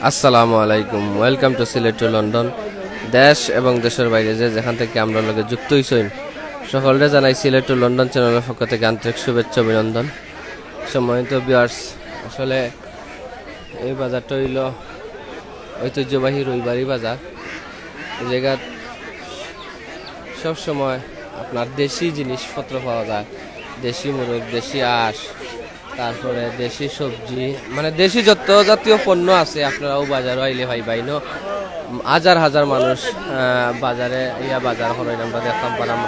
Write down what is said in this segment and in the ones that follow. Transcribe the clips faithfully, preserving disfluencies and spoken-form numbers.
আসসালামু আলাইকুম, welcome to Sylhet to London. দেশ এবং দেশের বাইরে যে যেখান থেকে আমরার লগে যুক্ত হইছইন, সকলরে জানাই সিলেট to লন্ডন চ্যানেলের পক্ষ থেকে আন্তরিক শুভেচ্ছা অভিনন্দন। সম্মানিত ভিউয়ার্স, আসলে এই বাজারটা হইল ঐতিহ্যবাহী রবিবারই বাজার। এই জায়গাত সব সময় আপনার দেশি জিনিসপত্র পাওয়া যায়, দেশি মুরগ, দেশি আঁশ, তারপরে দেশি সবজি, মানে দেশি যত জাতীয় পণ্য আছে আপনারা ও বাজারও আইলে পাইবা। ইনো হাজার হাজার মানুষ আহ, বাজারে ইয়া বাজার করেন, আমরা দেখতাম পারাম।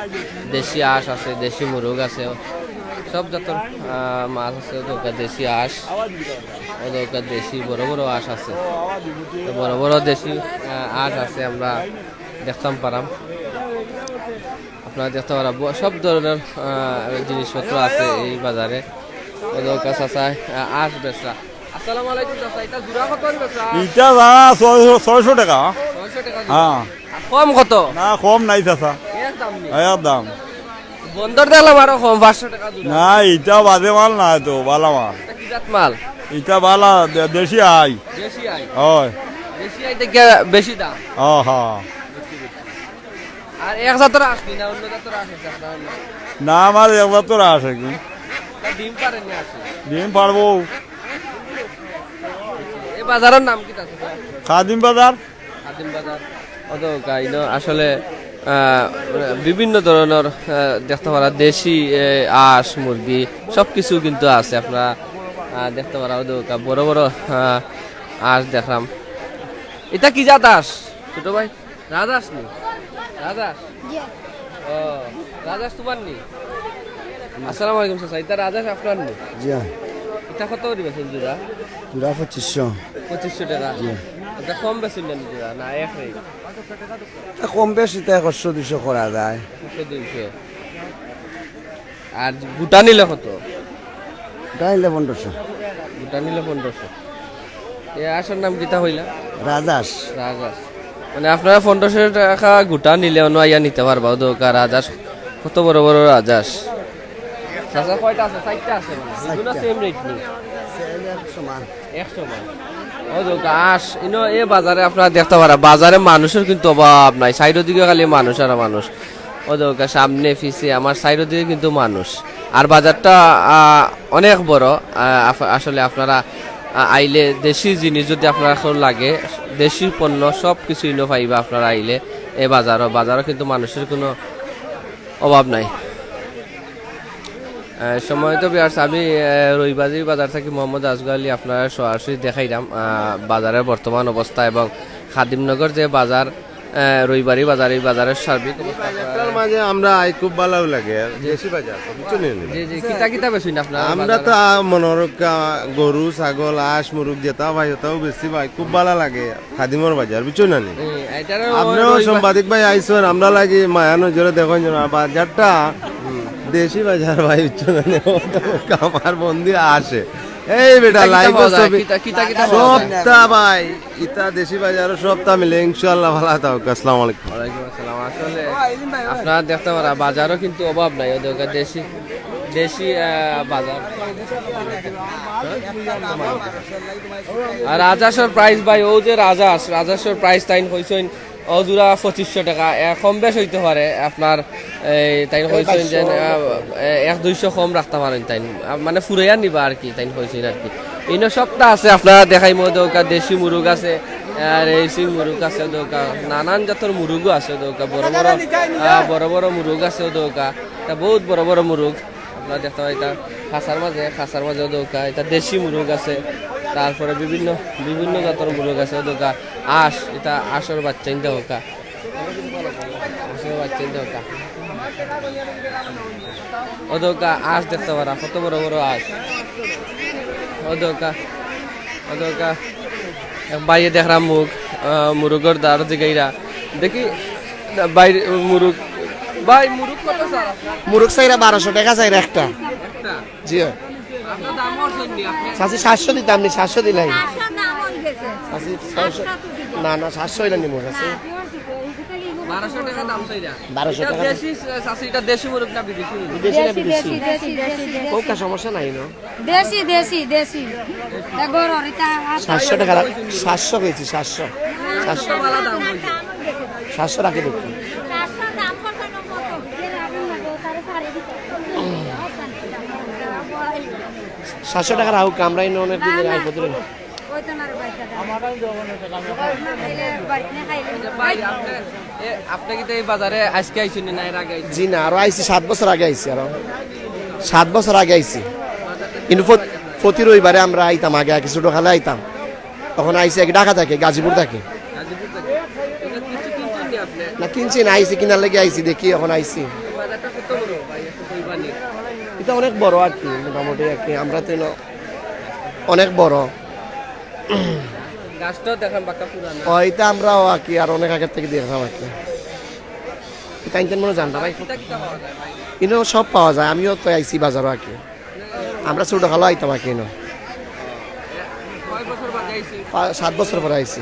দেশি আঁশ আছে, দেশি মুরগ আছে, সব জাতর আহ, মাছ আছে। ওদের দেশি আঁশ, ওদের দেশি বড় বড় আঁশ আছে। তো বড় বড় দেশি আহ, আঁশ আছে, আমরা দেখতাম পারাম। আপনারা দেখতে পারা ব- সব ধরনের আহ, জিনিসপত্র আছে এই বাজারে। ওদের চাচা আহ, আঁশ বেচরা। আসসালামু আলাইকুম চাচা, এটা জোড়া কত করে বেচরা? ইটা দাদা ছয়শো, ছয়শো টাকা। ছয়শো টাকা জোড়া। হ্যাঁ। আর কম কত? না, কম নাই চাচা। এক দাম নি? এক দাম। বন্দর দেখলাম আরো কম, পাঁচশো টাকা জোড়া। না, ইটা বাজে মাল না তো, বালা মাল। এটা কি জাত মাল? ইটা বালা দে- দেশি আই। দেশি আই। হয়। দেশি আই দেখে বেশি দাম। হ, হ। আর এক জাতর আঁশ নি না, অন্য জাতর আঁশ আছে আপনার? না, আমার এক জাতর আঁশ আর কি। তা ডিম পারেনি আসে? ডিম পারবো। এই বাজারের নাম কি আছে? খাদিম বাজার। খাদিম বাজার। অত কাইন আসলে আহ, বিভিন্ন ধরনের আহ, দেখতে পারা দেশি আহ, আঁশ মুরগি সব কিছু কিন্তু আছে। আপনারা আহ, দেখতে পারা ওদের বড় বড় আহ, আঁশ দেখলাম। এটা কি জাত আঁশ, ছোট ভাই? রাজহাঁস নি? রাজহাঁস? জি। ও, রাজহাঁস তোমার নি? আসসালামু আলাইকুম চাচা, এটা রাজহাঁস আপনার নি? জি। এটা কত করে বেচইন জোড়া? জোড়া পঁচিশশো। পঁচিশশো টাকা? জি। এটা কম বেচইন না নি জোড়া, না এক রেট? তা কম বেশি তো একশো দুইশো করা যায়। একশো দুইশো। আর গোটা নিলে কত? গোটা নিলে পনেরোশো। গোটা নিলে পনেরোশো। এ আঁশর নাম কিতা কইলা? রাজহাঁস। রাজহাঁস। মানে আপনারা পনেরোশো টাকা গোটা নিলে অনো আইয়া নিতা পারবা। ও দোকা রাজহাঁস, কত বড় বড় রাজহাঁস। চাচা, কয়টা আছে? চাইরটা আছে মানে। এগুলো চাইরটা। সেম রেট নি? সেম এক সমান। একশো বার। ও দোকা আঁশ, ইনো এ বাজারে আপনারা দেখতা পারা, বাজারে মানুষর কিন্তু অভাব নাই, সাইডর দিকে খালি মানুষ আর মানুষ। ও দোকা সামনে পিছে আমার সাইডর দিকে কিন্তু মানুষ। আর বাজারটা আহ, অনেক বড়। আহ, আফ- আসলে আপনারা আহ, আইলে দেশি জিনিস যদি আপনারা এখন লাগে, দেশি পণ্য সব কিছু ইনো পাইবা আপনারা আইলে। এ বাজারও, বাজারও কিন্তু মানুষর কোনো অভাব নাই। আহ, সম্মানিত ভিউয়ার্স, আমি আহ, রবিবারই বাজার থাকি মোহাম্মদ আসগর আলী আপনারা সরাসরি দেখাইলাম আহ, বাজারের বর্তমান অবস্থা এবং খাদিমনগর যে বাজার, আহ, রবিবারই বাজার, এই বাজারের সার্বিক অবস্থা। বাজারটার মাঝে আমরা আই খুব ভালো লাগে, দেশি বাজার, বুঝছো নি? জি, জি, কিতা কিতা বেচইন আপনারা আমরা বাজারে? তো আ, মনে রক্ষা, গরু, ছাগল, আঁশ, মুরগ যেটা ভাই, ওটাও বেশি ভাই, খুব ভালো লাগে খাদিমর বাজার, বুঝছো না নি? জি, এটারও আপনিও রবিবার। সাংবাদিক ভাই আইসন, আমরা লাগি মায়া নজরে দেখইন যেন, আর বাজারটা দেশি বাজার ভাই, বুঝছো না নি? ওটা আমার বন্দি আসে। এই বেটা, কিতা কিতা লাইভ পাওয়া যায়? ছবি। কিতা, কিতা কিতা পাওয়া যায়? সবটা ভাই, ইতা দেশি বাজারও সবটা মিলে, ইনশাআল্লাহ ভালো থাকো। আসসালামু আলাইকুম। ওয়ালাইকুম আসসালাম। আসলে আপনারা দেখতে পারা বাজারও কিন্তু অভাব নাই, ওদের কাছে দেশি, দেশি, আহ, বাজার। আর রাজহাঁসর প্রাইস ভাই, ও যে রাজহাঁস, রাজহাঁসর প্রাইস তাইন কইছইন, ও জোড়া পঁচিশশো টাকা, এ, কম বেশ হইতে পারে। আপনার এই তাইন কইছইন যে, আহ, এ, এক দুইশো কম রাখতে পারেন তাইন, আহ, মানে ফুরাইয়া নিবা আর কি, তাইন কইছইন আর কি। ইনো সবটা আছে, আপনারা দেখাইমু, দোকা দেশি মুরগ আছে, আর রেসিং মুরগ আছে, দোকা নানান জাতর মুরগও আছে, দোকা বড় বড়, আহ, বড় বড় মুরগ আছে, দোকা তা বহুত বড় বড় মুরগ। আপনারা দেখতে পারা, এটা খাঁচার মাঝে, খাঁচার মাঝে দোকা, এটা দেশি মুরগ আছে, তারপরে বিভিন্ন, বিভিন্ন জাতর মুরগ আছে, দোকা আঁশ, এটা আঁশর বাচ্চা ইন্দা দোকা, আঁশর বাচ্চা ইন্দা দোকা। ও দোকা আঁশ দেখতে পারা, কত বড় বড় আঁশ। ও দোকা, ও দোকা, এক ভাইয়ে দেখরা মুগ, আহ, মুরগর দার জিগাইরা। দেখি, না, বাইরে মুরগ, ভাই, মুরগ কত স্যার আপনার? মুরগ চাইরা বারোশো টাকা চাইরা একটা। একটা? জি। আপনার দাম করছেন নি আপনি? চাচি, সাতশো দিতাম নি, সাতশো দিলাই। চাচি, ছয়শো। না, না, সাতশো হইলে নিমু, চাচি। বারোশো টাকা দাম চাইরা। বারোশো এটা টাকা। দেশি চাচি, এটা দেশি মুরগ না বিদেশি মুরগ? বিদেশি না বিদেশি? দেশি, দেশি, দেশি। কোকা সমস্যা নাই না? দেশি, দেশি, দেশি। এ গরুর এটা আর সাতশো টাকা রা-, সাতশো কইছি, সাতশো। সাতশো, ভালো দাম বলছে। সাতশো রাখি দেখি। সাতশো টাকা রাখুক, আমরা এনে অনেক দিন আগে কত ওই তো না রে ভাই, দাদা। না খাইলে বাড়িতে না খাইলে। ভাই, আপনি, এ, আপনি কি তো এই বাজারে আজকে আইছেন না এর আগে আইছেন? জি না, আরো আইছি, সাত বছর আগে আইছি, আরো সাত বছর আগে আইছি। কিন্তু প্রত-, প্রতি রবিবারে আমরা আইতাম, আগে আগে ছোট কালে আইতাম। এখন আইছি এক ঢাকা থাকি, গাজীপুর থাকি। গাজীপুর থেকে। এটা কিছু কিনছেন নি আপনি? না কিনছি না, আইছি, কিনার লাগি আইছি, দেখি এখন আইছি। এই বাজারটা কত বড় ভাই, একটু কইবানি? এটা অনেক বড় আর কি, মোটামুটি আর কি, আমরা তো এনে অনেক বড়। গাছটাও দেখেন বাক্কা পুরানা। ও, এটা আমরাও আর কি, আর অনেক আগের থেকে দেখলাম আর কি। এটা আনতেন মনে জানতা ভাই? কিতা কিতা পাওয়া যায় ভাই? ইনো সব পাওয়া যায়, আমিও তো আইছি বাজারও আর কি। আমরা ছোট কালো আইতাম আর কি ইনো। কয় বছর বাদে আইছি? পা-, সাত বছর পরে আইছি।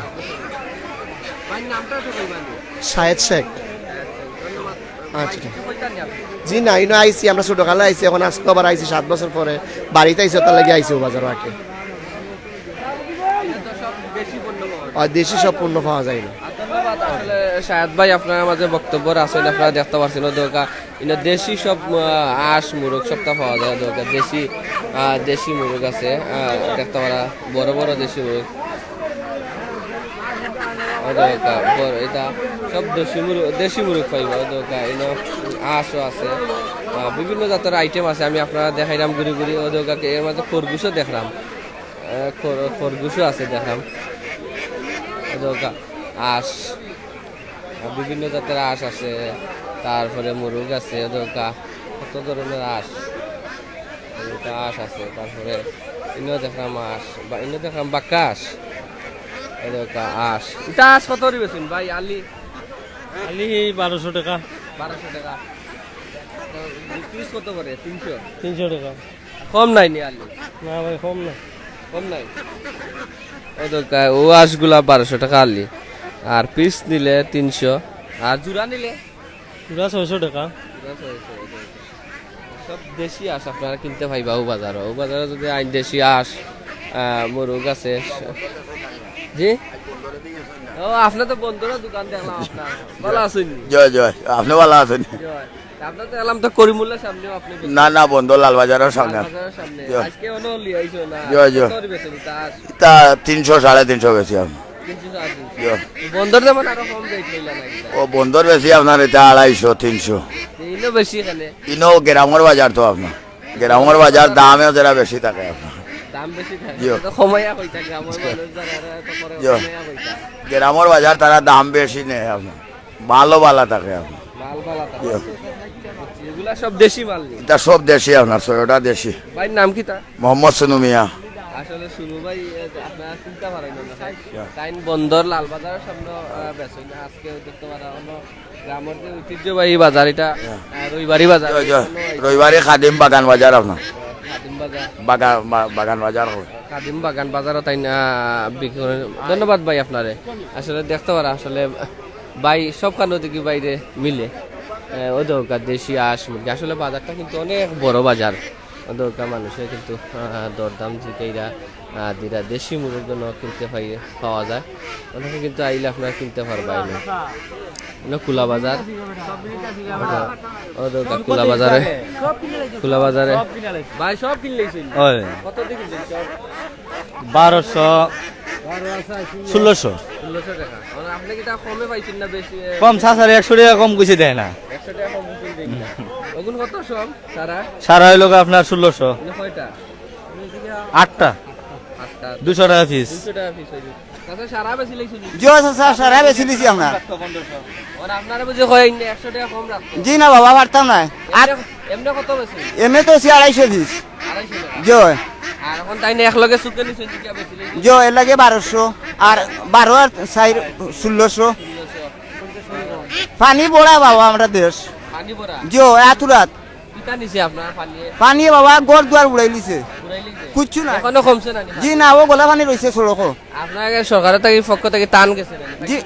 ভাই, নামটা একটু কইবানি? শাহেদ শেখ। ধন্যবাদ। আচ্ছা, ঠিক। কিছু কইতাম নি আপনি? জি না, ইনো আইছি, আমরা ছোট কালো আইছি, এখন আজকে আবার আইছি সাত বছর পরে। বাড়িতে আইছি, তার লাগি আইছি ও বাজারও আর কি। এটা তো সব দেশি পণ্য পাওয়া যায়। আর দেশি সব পণ্য পাওয়া যায় না। আর ধন্যবাদ আসলে শাহেদ ভাই, আপনার মাঝে বক্তব্য রাখছেন, আপনারা দেখতে পাচ্ছেন, ওই দোকা ইনো দেশি সব, আহ, আঁশ মুরগ সবটা পাওয়া যায়, ওই দোকা দেশি, আহ, দেশি মুরগ আছে, আহ, দেখতে পারা বড় বড় দেশি মুরগ। ওই দোকা বড়, এটা সব দেশি মুরগ, দেশি মুরগ পাইবা। ওই দোকা ইনো আঁশও আছে, আহ, বিভিন্ন জাতের আইটেম আছে, আমি আপনারা দেখাইলাম ঘুরি ঘুরি। ওই দোকাকে এর মাঝে খরগোশও দেখলাম, আহ, খর-, খরগোশও আছে দেখলাম। ওই দোকা আঁশ, বিভিন্ন জাতের আঁশ আছে, তারপরে মুরগ আছে, ওই দোকা কত ধরনের আঁশ, ওই দোকা আঁশ আছে, তারপরে ইনো দেখলাম আঁশ, বা ইনো দেখলাম বাক্কা আঁশ, ওই দোকা আঁশ। এটা আঁশ কত করি বেচুন ভাই আলি? আলি এই বারোশো টাকা। বারোশো টাকা। তো পিস কত করে? তিনশো? তিনশো টাকা। কম নাই নি আলি? না ভাই, কম না। কম নাই? ওই দোকা, ও আঁশগুলা বারোশো টাকা আলি, আর পিস নিলে তিনশো, আর জোড়া নিলে পুরা ছয়শো টাকা। জোড়া ছয়শো। সব দেশি আঁশ আপনারা কিনতে পাইবা ও বাজারও। ও বাজারও যদি আইন দেশি আঁশ, আহ, মুরগ আছে। জি? ও, আপনি তো বন্দরও দোকান দেখলাম আপনার। ভালো আছেন নি? জয় জয়, আপনি ভালো আছেন? জয়। আপনার তো এলাম তো করিমুল্লার সামনেও আপনি বেচেন। না না, বন্দর লালবাজারের সামনে। বাজারের সামনে। জয়। আজকে অনো লিয়ে আইছো না। জয়, জয়। কত করে বেচেন এটা আঁশ? তা তিনশো, সাড়ে তিনশো বেশি আমি। তিনশো, সাড়ে তিনশো। জয়। বন্দর যেমন আরো কম রেট হইল না এটা। ও বন্দর বেশি আপনার এটা আড়াইশো, তিনশো। ইনো বেশি এখানে। ইনো গ্রামর বাজার তো আপনার। গ্রামর বাজার দামে যারা বেশি থাকে আপনার। দাম বেশি থাকে। জি। তো কমাইয়া কই থাকে, আমার মানুষ যারা এরা তো করে জি। কমাইয়া কই থাকে। গ্রামর বাজার তারা দাম বেশি নেয় আপনার। মালও বালা থাকে আপনার। মাল ভালা থাকে। জি। এগুলা সব দেশি মাল নি? এটা সব দেশি আপনার, ছয়টা দেশি। ভাইর নাম কিতা? মোহাম্মদ সুনু মিয়া। আসলে সুনু ভাই, এ, আপনারা চিনতে পারেন না, ভাই। তাইন বন্দর লালবাজারের সামনে, আহ, বেচইন। আজকে দেখতে পারা হলো গ্রামের যে ঐতিহ্যবাহী বাজার এটা, আহ, রবিবারী বাজার। জয় জয়। রবিবারে খাদিম বাগান বাজার আপনার। খাদিম বাজার। বাগা-, বা-, বাগান বাজার হয়। খাদিম বাগান বাজারও তাইন, আহ, বিক্রি করেন। ধন্যবাদ ভাই আপনারে। আসলে দেখতে পারা আসলে ভাই সবখানে দেখি বাইরে মিলে। আহ, ওই দরকার দেশি আঁশ মুরগি। আসলে বাজারটা কিন্তু অনেক বড় বাজার। ওই দরকার মানুষে কিন্তু, আহ, দরদাম জিকাইরা, আহ, দিরা দেশি মুরগি কিনতে পাই, পাওয়া যায়। অনেকে কিন্তু আইলে আপনারা কিনতে পারবা এনে। এনে খোলা বাজার। ওই দরকার খোলা বাজারে। খোলা বাজারে। ভাই সব কিনলেই ছিল। হয়। কত দিয়ে কিনছেন সব? বারোশো, ষোলোশো। ষোলোশো টাকা। মানে আপনি কি তা কমে পাইছেন না বেশি? এ, কম, সাসারে একশো টাকা কম কইছে দেয় না। একশো টাকা কম কইছেন দেখি না। ওগুন কত সব? সারা? সারা হইল গো আপনার ষোলোশো। এগুলো কয়টা? আটটা। আটটা। দুশো টাকা পিস। দুশো টাকা পিস হইবে। আচ্ছা, সারা বেশি লাইছেন? জি, আচ্ছা, স্যার, সারা বেশি নিছি আমরা। ওরা আপনারা বুঝে কয় এমনি একশো টাকা কম রাখতো। জি না বাবা, পারতাম না। আর এমনি, এমনি কত বেশি? এমনি তো হচ্ছে আড়াইশো পিস। আড়াইশো টাকা। জি, আর এখন তাই না এক লগে চুকে নিছেন, কি বেশি লাইছেন? জি, এর লাগে বারোশো, আর বারো আর চার, ষোলোশো। পানি বড়া বাবা আমরা দেশ। পানি ভরা। জি, আতুরাত। কিতা নিছে আপনার পানি? পানি বাবা ঘর দুয়ার উড়াই লিছে। উড়াই লিছে? কিচ্ছু না। এখনো কমছে না নি? জি না, ও গোলা পানি রইছে সড়কো। আপনার আগে সরকারের থাকি পক্ষ থাকি টান গেছে না নি? জি,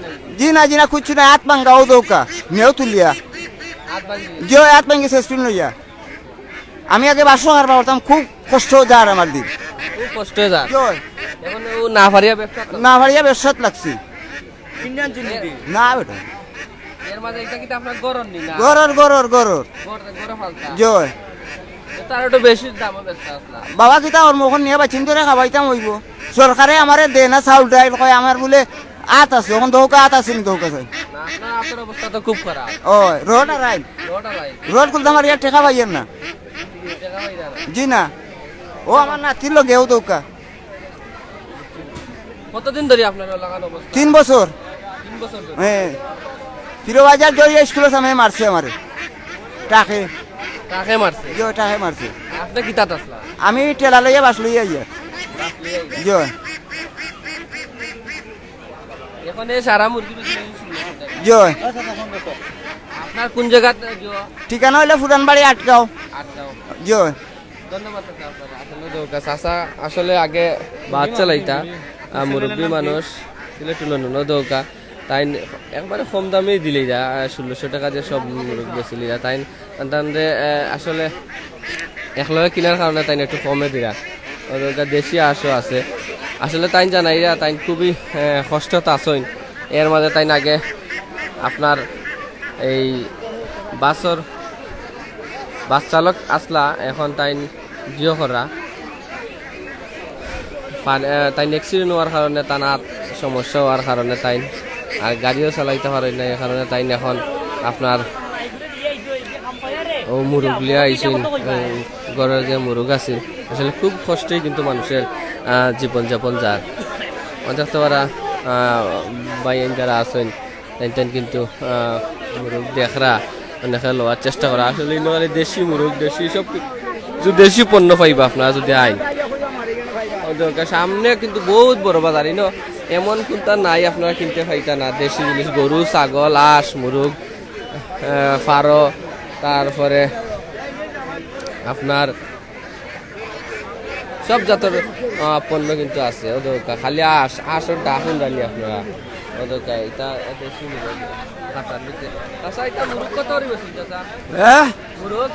জি না, জি না, কিচ্ছু নাই, আত ভাঙ্গা, অউ দেউক্কা, নেও তুলিয়া। আত ভাঙ্গি? জি, অউ আত ভাঙ্গি শেষ করি লইয়া। আমি আগে পাঁচশো কারবার করতাম, খুব কষ্ট যার আমার দিন। খুব কষ্ট অয় যার। জি। এখন অউ না পারিয়া ব্যবসাত লাগছি। না পারিয়া ব্যবসাত লাগছি। না বেটা। এর মাঝে এটা কিন্তু আপনার ঘরর নি না? ঘরর, ঘরর, ঘরর। ঘর, ঘরে ফালতা? জি। তো তার একটু বেশি দামে বেচতা আছলা। বাবা, কিতা করমু, অখন নিয়া বাচ্চিন্তরে খাবাইতাম অইবো। সরকারে আমারে দেয় না চাউল ডাইল, কয় আমার বুলে আত আছে, অখন দেউক্কা আত আছে নি দেউক্কা চাই। না, আপনার আতর অবস্থা তো খুব খারাপ। অয়, রড আর আইন। রড আর আইন। রড খুলতাম আর ইয়ার টেকা পাইয়ার না। টেকা পাইরা না? জি না। অউ আমার নাতির লগে অউ দেউক্কা। কতদিন ধরি আপনার অউ লাখান অবস্থা? তিন বছর। তিন বছর ধরি? হ্যাঁ। ফিরোবাজার জরিয়া স্কুলর সামনে মারছে আমারে। ট্রাকে। ট্রাকে মারছে? জি, ট্রাকে মারছে। আপনে কিতাত আছলা? আমি ঠেলা লইয়া বাস লইয়া আইয়া। বাস লইয়া আইয়া? জি। এখন এই সারা মুরগি বেশি বেশি শুনলাম। জি। আপনার কোন জাগাত, জি? ঠিকানা অইলো পুরান বাড়ি আটগাঁও। আটগাঁও। জি। ধন্যবাদ চাচা আপনারে। আসলে দরকার। চাচা আসলে আগে বাস চালাইতা, আহ, মুরব্বী মানুষ, সিলেট উন্নয়ন দরকার। তাইন একবারে কম দামেই দিলাইরা, আহ, ষোলোশো টেকা যে সব মুরগ বেচিলাইরা। তাইন তানরে, আহ, আসলে একলগে কিনার কারণে তাইন একটু কমে দিরা। অউ দরকার দেশি হাঁসও আছে। আসলে তাইন জানাইরা, তাইন খুবই, আহ, কষ্টত আছইন। এর মাঝে তাইন আগে আপনার এই বাসর বাস চালক আছলা, এখন তাইন জিও করা। পান-, আহ, তাইন accident অওয়ার কারণে তান আত সমস্যা অওয়ার কারণে তাইন আর গাড়িও চালাইতা পারইন না, এই কারণে তাইন এখন আপনার অউ মুরগ লইয়া আইছইন, অউ ঘরর যে মুরগ আছিল, আসলে খুব কষ্টে কিন্তু মানুষের, আহ, জীবনযাপন যার। অউ দেখতে পারা, আহ, ভাইয়াইন যারা আছইন, তাইন তাইন কিন্তু, আহ, মুরগ দেখরা, অনেকে লওয়ার চেষ্টা করা। আসলে ইনো খালি দেশি মুরগ, দেশি সব কিছু, দেশি পণ্য পাইবা আপনারা যদি আইন। অউ দেখউক্কা, সামনে কিন্তু বউত বড় বাজার, ইনো এমন কুনতা নাই আপনারা কিনতে পাইতা না। দেশি জিনিস, গরু, ছাগল, হাঁস, মুরগ, আহ, ফারো, তারপরে আপনার সব জাতর, আহ, পণ্য কিন্তু আছে। অউ দেখউক্কা, খালি হাঁস, হাঁসর ডাকুন জানি আপনারা। অউ দেখউক্কা, ইটা দেশি মুরগ, কাটার ভিতরে। আচ্ছা, ইটা মুরগ কত করি বেচইন, চাচা? হ্যাঁ? মুরগ?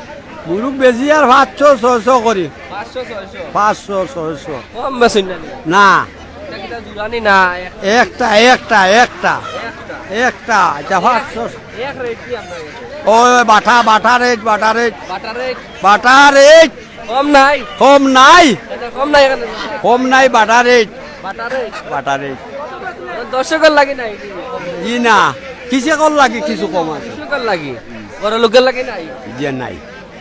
মুরগ বেচি আর পাঁচশো, ছয়শো করি। পাঁচশো, ছয়শো? পাঁচশো, ছয়শো। কম বেচইন না নি? না। ইটা কিতা জুড়ানি না? এক-, একটা, একটা, একটা। একটা? একটা, ইটা পাঁচশো। এক rate নি আপনার কাছে? ওই বাটা, বাটা rate, বাটা rate। বাটা rate? বাটা rate। কম নাই? কম নাই। আচ্ছা, কম নাই এখানে? কম নাই, বাটা rate। বাটা rate? বাটা rate। দর্শকর লাগি নাই? জি না, কৃষকর লাগি কিছু কম আছে। কৃষকর লাগি? বড় লোকর লাগি নাই? জি নাই।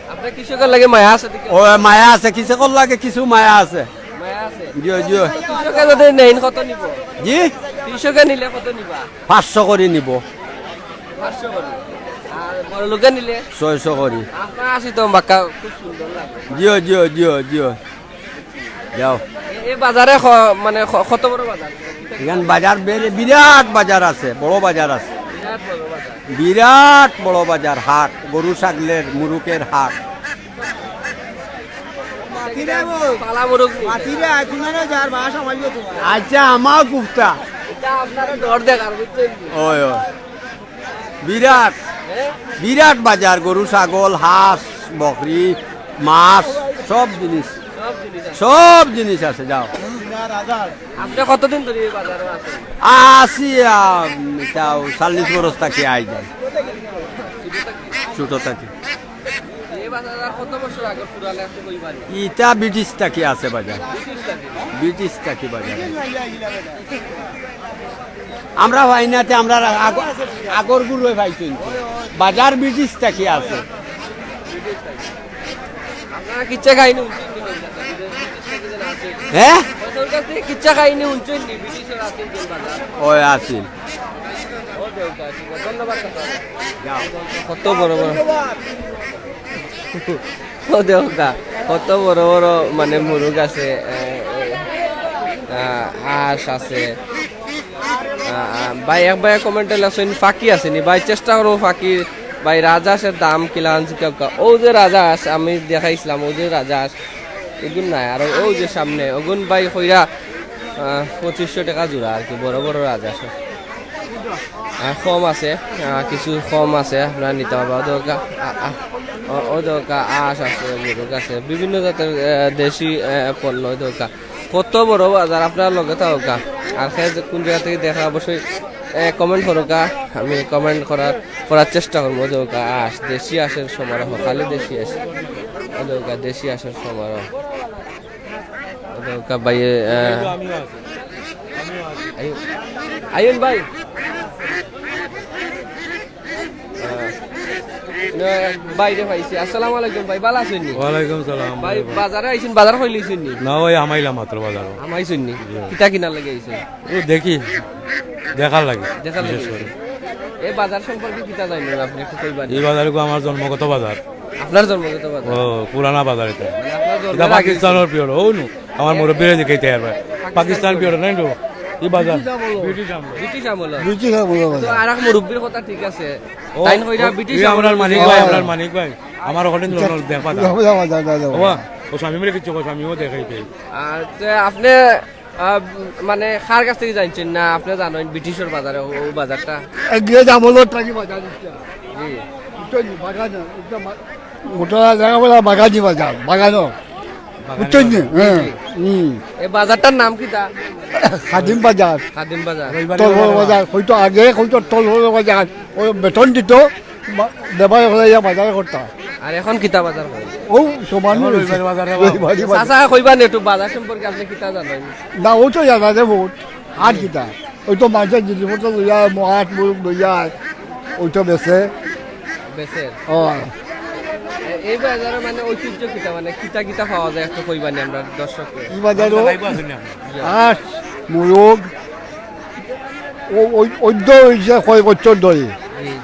আপনার কৃষকর লাগি মায়া আছে দেখি? ও মায়া আছে, কৃষকর লাগি কিছু মায়া আছে। মায়া আছে? জি, জি। কৃষকে যদি নেইন কত নিব? জি? কৃষকে নিলে কত নিবা? পাঁচশো করি নিব। পাঁচশো করি। আর বড় লোকে নিলে? ছয়শো করি। আপনার আসি তো বাক্কা খুব সুন্দর লাগে। জিও, জিও, জিও, জিও। যাও। এ, এ বাজারে খ-, মানে খ-, কত বড় বাজার? এখান বাজার বেড়ে বিরাট বাজার আছে, বড় বাজার আছে। বিরাট বড় বাজার। বিরাট বড় বাজার, হাট, গরু ছাগলের, মুরুকের হাট। মাতিরে বল। পালা মুরগ নি? মাতিরে, এখন না যার বাস আমার ইয়ে তোমার। আচ্ছা, আমার কুফতা। ইটা আপনারে ডর দেখার, বুঝছইন নি? ওই, ওই। বিরাট, হ্যাঁ? বিরাট বাজার, গরু, ছাগল, হাঁস, বকরি, মাছ, সব জিনিস। সব জিনিস আছে। সব জিনিস আছে, যাও। আপনি কতদিন ধরে এই বাজারে আছেন? আছি, আম, ইটাও চল্লিশ বরস থাকি আই যায়। ছোট থাকি। এই বাজার আর কত বছর আগে পুরানা আছে কই বাড়ি? ইটা ব্রিটিশ থাকি আছে বাজার। ব্রিটিশ থাকি? ব্রিটিশ থাকি বাজার। আমরা পাই না, তে আমরা আগ-, আগর গুলোই পাইছইন। বাজার ব্রিটিশ থাকি আছে। আপনারা কিচ্ছা কাহিনী হুনছইন নি? হ্যাঁ? ওদের কাছ থেকে কিচ্ছা কাহিনী হুনছইন নি? ব্রিটিশরা আছিল যে বাজার। ওই আছিল। ওকে, ওকে, ঠিক আছে। ধন্যবাদ, কাকা। যাও। কত বড় বড়। ও দেখউক্কা, কত বড় বড় মানে মুরগ আছে, এ, এ, আ, হাঁস আছে। আ, আ, ভাই, এক ভাই comment এ লেখছইন, ফাকি আছে নি? ভাই, চেষ্টা করমু ফাকি, ভাই, রাজহাঁসের দাম কিলান জিকাউক্কা। অউ যে রাজহাঁস আমি দেখাইছলাম, অউ যে রাজহাঁস, এগুন নাই। আর অউ যে সামনে, অগুন ভাই কইরা, আ, পঁচিশশো টেকা জোড়া আর কি, বড় বড় রাজহাঁস। আহ, কম আছে, আহ, কিছু কম আছে, আপনারা নিতা পারবা। অউ দেখউক্কা, আ-, আ-, অউ, অউ দেখউক্কা, আঁশ আছে, মুরগ আছে, বিভিন্ন জাতর, আহ, দেশি, আহ, পণ্য। অউ দেখউক্কা, কত বড় বাজার, আপনারা লগে থাকউক্কা। আর কে যে কুন জাগা থাকি দেখরা অবশ্যই, আহ, comment করউক্কা, আমি comment করার, করার চেষ্টা করমু। অউ দেখউক্কা, আঁশ, দেশি আঁশর সমারোহ, খালি দেশি আঁশ। অউ দেখউক্কা, দেশি আঁশর সমারোহ। অউ দেখউক্কা ভাই, আহ, আইয়ুব, আইয়ুব ভাই। আহ, না, ভাইরে পাইছি। আসসালামু আলাইকুম ভাই, ভালা আছইন নি? ওয়ালাইকুম সালাম। ভাই, বাজারে আইছইন, বাজার করিলিছইন নি? না, ওই হামাইলাম মাত্র বাজারো। হামাইছইন নি? জি। কিতা কিনার লাগি আইছইন? ও দেখি, দেখার লাগি। দেখার লাগি বিশেষ করে। আইছইন। এই বাজার সম্পর্কে কিতা জানইন আপনে একটু কইবা নি? এই বাজারগু আমার জন্মগত বাজার। আপনার জন্মগত বাজার? ও, পুরানা বাজার ইটা। মানে আপনার জন্মের ইটা আগে পাকিস্তানর পিওর, অউ নু। আমার মুরব্বিরে জিকাইতা পারবা। পাকিস্তান পিওর নায় তো? ই বাজার। ব্রিটিশ আমল। ব্রিটিশ আমল। ব্রিটিশ আমল তো বাজার। আরাক মুরব্বির কথা ঠিক আছে। ও, তাইন কইরা ও, ব্রিটিশ ই আমল আমরার মানিক ভাই, আমরার মানিক ভাই। আমার ওখানে ইটা লোন দেখ পাতা। ইটা বাজার, বাজার, বাজার। ওবা, ও স্বামী মিলে কিচ্ছু, ও স্বামীও দেখাইতে। আর তে আপনে, আহ, মানে কার কাছ থাকি জানছইন না আপনে জানইন ব্রিটিশর বাজারে, অউ, অউ বাজারটা? ইংরেজ আমলর থাকি বাজার ইটা। জি। বুঝছইন নি? বাগান, ইটা মা-, গোটা জাগা বলে বাগানি বাজার, বাগানো। বাগানি বুঝছইন নি? বাজার। হ্যাঁ। জি, জি। হুম। এই বাজারটার নাম কিতা? খাদিম বাজার। খাদিম বাজার। তলহর বাজার, কইতো আগে, কইতো তলহর বাজার। অউ বেতন দিতো, বা-, বেপারী অকলে ইয়া বাজার করতা। আর এখন কিতা বাজার কয়? অউ সমান অইছে। রবিবারি বাজার। চাচা, কইবা নি একটু বাজার সম্পর্কে আপনে কিতা জানইন? না, অউ তো জানা যায় বউত। আর কিতা? অউ তো মানষে জিনিসপত্র লইয়া আয়, মাছ মুরগ লইয়া আয়, অউ তো বেচে। বেচে? অয়। এ-, এই বাজারো মানে ঐতিহ্য কিতা, মানে কিতা কিতা পাওয়া যায় একটু কইবা নি আমরার দর্শকরে? ই বাজারো আঁশ, মুরগ, অউ, অউ, অউ তো অইছে কয় বছর ধরি। জি।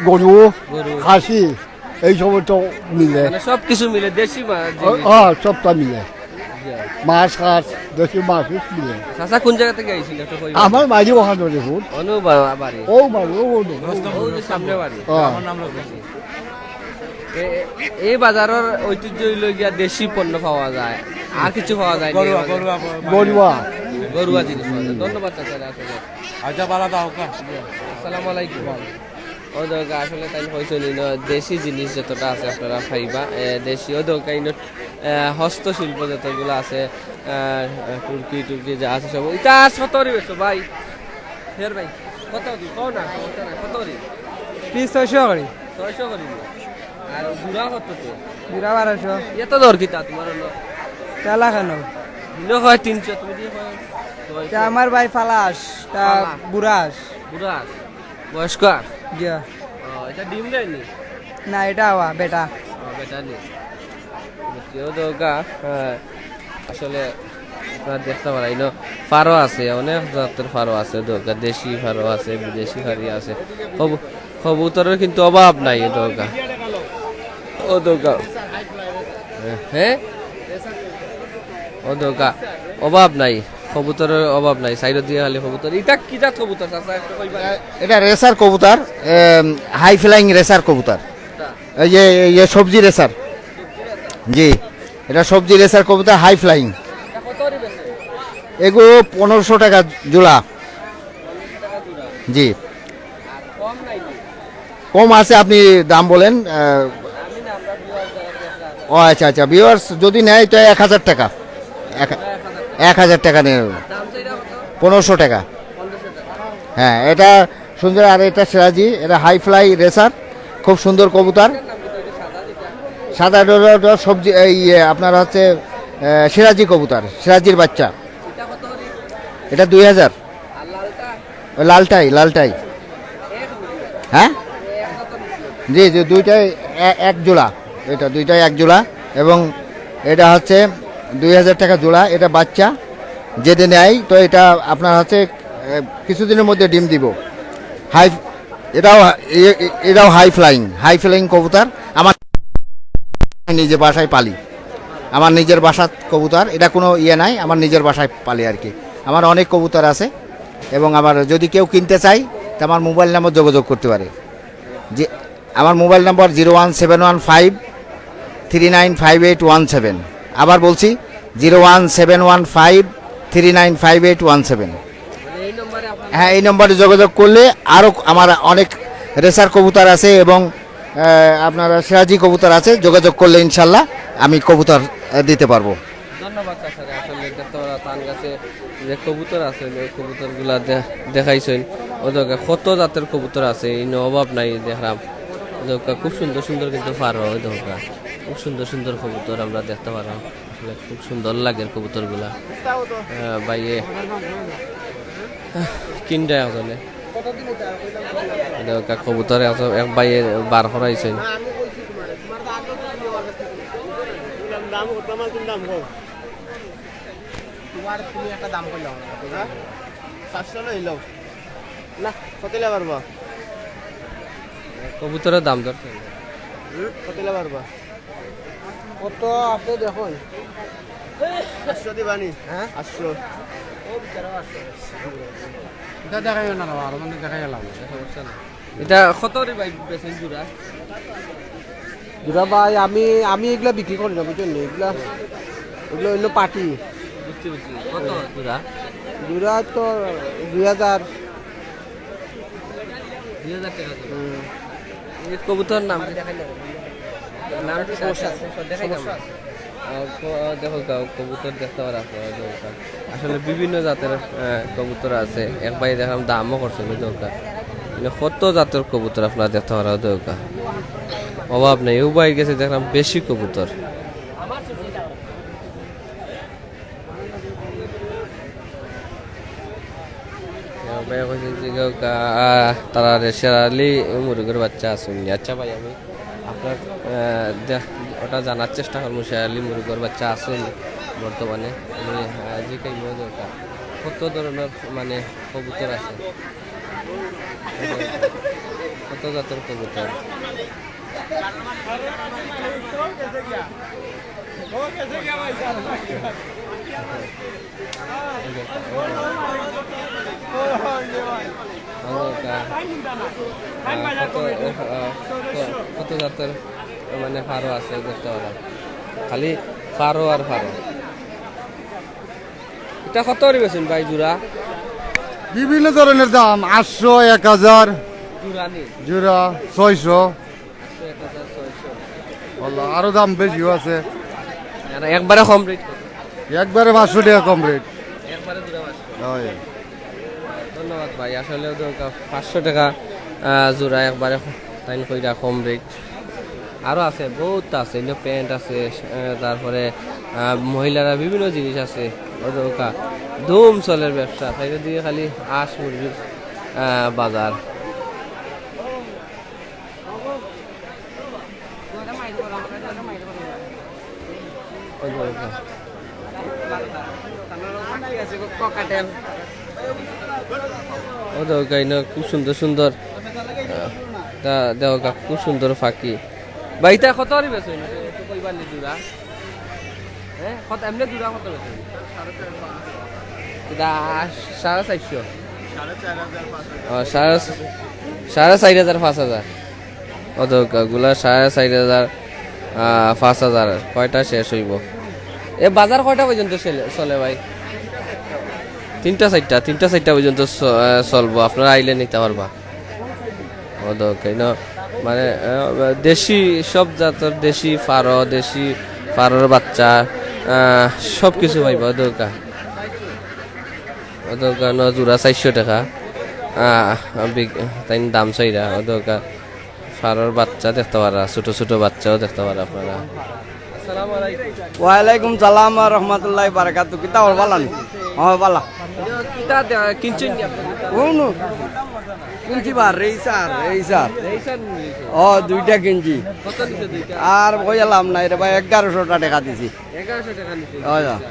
গরু, গরু। খাসি, এই সমস্ত মিলে। মানে সব কিছু মিলে, দেশি মা-, জিনিস। অ, সবটা মিলে। জি। মাছ, খাস, দেশি মাছ, সব মিলে। চাচা কুন জাগা থাকি আইছইন একটু কইবা? আমার বাড়ি ওখানো দেখুন। অনু বা-, বাড়ি? অউ বাড়ি, অউ, অউ, অউ। অউ যে সামনে বাড়ি। অ। এ-, এ-, এই বাজারর ঐতিহ্য অইলো গিয়া দেশি পণ্য পাওয়া যায়, আর কিছু পাওয়া যায় না এই বাজারো। গরুয়া, গরুয়া, গরুয়া। গরুয়া জিনিস পাওয়া যায়। ধন্যবাদ চাচা, আসলে। আচ্ছা, বালা দাও কা। আসসালামু আলাইকুম। অউ দেখউক্কা, আসলে তাইন কইছইন ইনো দেশি জিনিস যতটা আছে আপনারা পাইবা, এ, দেশি। অউ দেখউক্কা ইনো, এ, হস্তশিল্প যতগুলা আছে, এ, এ, টুরকি টুরকি যা আছে সব। ইটা আঁশ কত করি বেচো ভাই? ফের ভাই, কত করি? কও না, সমস্যা নাই। কত করি? পিস ছয়শো করি। ছয়শো করি? আর জোড়া কত তো? জোড়া বারোশো। এত দর কিতা তুমার অইলো? তেলা কেনে? ইনো কয় তিনশো, তুমি দিয়া কয় ছয়শো। তা আমার ভাই ফালা আঁশ, তা ফালা। বুড়া আঁশ। বুড়া আঁশ। বয়স্ক আঁশ? জি। ও, ইটা ডিম দেয় নি? না, ইটা আওয়া, বেটা। ও, বেটা নি। বুঝছি, অউ দেখউক্কা, হ্যাঁ, আসলে আপনারা দেখতা পারইন, ইনো ফারো আছে, অনেক জাতর ফারো আছে, দেখউক্কা, দেশি ফারো আছে, বিদেশি ফারো আছে। কবু-, কবুতরর কিন্তু অভাব নাই, অউ দেখউক্কা। অউ দেখউক্কা। হ্যাঁ? অউ দেখউক্কা, অভাব নাই, কবুতরর অভাব নাই, সাইডর দিকে খালি কবুতর। ইটা কি জাত কবুতর, চাচা, একটু কইবা? এটা রেসার কবুতর, এম, হাই ফ্লাইং রেসার কবুতর। এই যে, এই যে সবজি রেসার। জি, এটা সবজি রেসার কবুতর, হাই ফ্লাইং। এগু পনেরোশো টাকা জোড়া। জি। কম আছে, আপনি দাম বলেন। আহ, ও আচ্ছা, আচ্ছা, ভিউয়ার্স যদি নেয় তো এক হাজার টাকা, এক, এক হাজার টাকা নেবে, পনেরোশো টাকা। হ্যাঁ, এটা সুন্দর। আর এটা সিরাজি, এটা হাই ফ্লাই রেসার, খুব সুন্দর কবুতর। সাদা ডোডো সবজি, এই, ইয়ে, আপনার হচ্ছে, আহ, সিরাজি কবুতর, সিরাজির বাচ্চা। এটা দুই হাজার। ওই লালটাই, লালটাই। হ্যাঁ? জি, জি, দুইটাই এ-, এক জোড়া। এটা দুইটাই এক জোড়া। এবং এটা হচ্ছে দুই হাজার টাকা জোড়া। এটা বাচ্চা। যদি নেয়, তো এটা আপনার হচ্ছে, এ, কিছুদিনের মধ্যে ডিম দিব। হাই, এটাও হা-, এ-, এ-, এটাও হাই ফ্লাইং, হাই ফ্লাইং কবুতর। আমার নিজে বাসায় পালি। আমার নিজের বাসার কবুতর, এটা কোনো ইয়ে নাই, আমার নিজের বাসায় পালি আর কি। আমার অনেক কবুতর আছে এবং আমার যদি কেউ কিনতে চায়, তো আমার মোবাইল নম্বর যোগাযোগ করতে পারে। যে আমার mobile number zero one seven one five three nine five eight one seven. আবার বলছি, zero one seven one five three nine five eight one seven. হ্যাঁ, এই নম্বরে যোগাযোগ করলে আরও আমার অনেক রেসার কবুতর আছে এবং আহ, আপনারা সিরাজি কবুতর আছে, যোগাযোগ করলে ইনশাল্লাহ আমি কবুতর আহ, দিতে পারবো। ধন্যবাদ চাচারে। আসলে দেখতে পারা তান কাছে যে কবুতর আছে, ওই কবুতরগুলা দে-, দেখাইছইন। ও দেখো, কত জাতের কবুতর আছে, এই অভাব নাই দেখলাম। দেখো, খুব সুন্দর সুন্দর কিন্তু ফারো, ওই দেখো, খুব সুন্দর সুন্দর কবুতর আমরা দেখতে পারলাম। আসলে খুব সুন্দর লাগে কবুতরগুলা। আহ, ভাইয়ে কিনটা একজনে। এটা একটা কবুতর এক, এক ভাইয়ে বার করাইছইন। তোমার তুমি একটা দাম করলাম। হ্যাঁ? সাতশো লইলাম। না, কত লে পারবা? কবুতরের দাম দর চাই। হুম? কত লে পারবা? কত আছে দেখুন। আটশো দিবানি? হ্যাঁ? আটশো। এটা দেখাই না, আরো মানে দেখাই গেলাম। সমস্যা নাই। এটা কত রে ভাই বেচেন জোড়া? জোড়া ভাই, আমি, আমি এগুলা বিক্রি করি না, বুঝছেন নি? এগুলা, এগুলো হইলো পার্টি। বুঝছি, বুঝছি। কত জোড়া? জোড়া তো দুই হাজার। দুই হাজার টাকা জোড়া। হুম। এই কবুতর নাম কি? নাম কি? সমস্যা আছে। দেখাই দাম। আহ, ক-, দেখো, ক-, কবুতর দেখতে পারা আপনারা, দেখো। আসলে বিভিন্ন জাতের, আহ, কবুতর আছে। এক ভাই দেখলাম দামও করছে, বুঝছো? মানে কত জাতের কবুতর আপনারা দেখতে পারা, দেখো। অভাব নেই, ও ভাই গেছে দেখলাম বেশি কবুতর। ভাই কইছে যে, আহ, তারা শের আলী মুরগর বাচ্চা আছে নি? আচ্ছা ভাই, আমি আপনার, আহ, দে-, ওটা জানার চেষ্টা করবো, শের আলী মুরগর বাচ্চা আছে নি বর্তমানে। আমি, আহ, জিকাইমু যে ওটা কত ধরনের মানে কবুতর আছে, কত জাতের কবুতর। কত জাতের মানে ফারো আছে দেখতে পারা, খালি ফারো আর ফারো। এটা কত করি বেচেন ভাই জোড়া? বিভিন্ন ধরনের দাম, আটশো, এক হাজার, জোড়া নি? জোড়া ছয়শো। আটশো, এক হাজার, ছয়শো। আল্লাহ, আরো দাম বেশিও আছে। আর একবারে কম রেট কত? একবারে পাঁচশো টাকা কম রেট। একবারে জোড়া পাঁচশো। হয়। ধন্যবাদ ভাই, আসলে তো পাঁচশো টাকা, আহ, জোড়া একবারে ক-, তাইন কইরা কম রেট। আরো আছে, বহুত আছে, ইনো প্যান্ট আছে, আহ, তারপরে, আহ, মহিলারা বিভিন্ন জিনিস আছে। ও দোকা ধুম চলের ব্যবসা, তাই দিকে খালি আঁস মুরগির, আহ, বাজার। ও দেখো, ইনো খুব সুন্দর সুন্দর, আহ, তা দেখো, খুব সুন্দর পাখি। ভাই, ইতা কত করি বেচইন? একটু কইবা নি জোড়া? হ্যাঁ, কত, এমনে জোড়া কত বেচইন? ইতা সাড়ে চাইরশো। ও, সাড়ে, সাড়ে চাইর হাজার, পাঁচ হাজার। ও তো গ-, গুলা সাড়ে চাইর হাজার, আহ, পাঁচ হাজার, কয়টা শেষ অইবো? এ বাজার কয়টা পর্যন্ত চলে, চলে ভাই? তিনটা চাইরটা, তিনটা চাইরটা পর্যন্ত চ-, আহ, চলবো, আপনারা আইলে নিতা পারবা। ও তো কেন, মানে, আহ, দেশি, সব জাতর দেশি ফারো, দেশি ফারোর বাচ্চা, আহ, সব কিছু পাইবা। ও দোকা, ও দোকানো জোড়া চাইরশো টাকা। আহ, বিক-, তাইন দাম চাইরা। ও দোকা ফারোর বাচ্চা দেখতা পারা, ছোট ছোট বাচ্চাও দেখতা পারা আপনারা। আসসালামু আলাইকুম। ওয়ালাইকুম সালাম ওয়া রাহমাতুল্লাহি ওয়া বারাকাতুহু। কিতা খবর, ভালা নি? ও, ভালা। ইটা কিতা দে-, কিনছইন নি আপনি? ও, নু। কিনছি বা, রেসার, রেসার। রেসার নি? ও, দুইটা কিনছি। কত নিছে দুইটা? আর কইলাম না রে ভাই, এগারোশো টাকা দিছি। এগারোশো টাকা নিছে? হয়, হয়।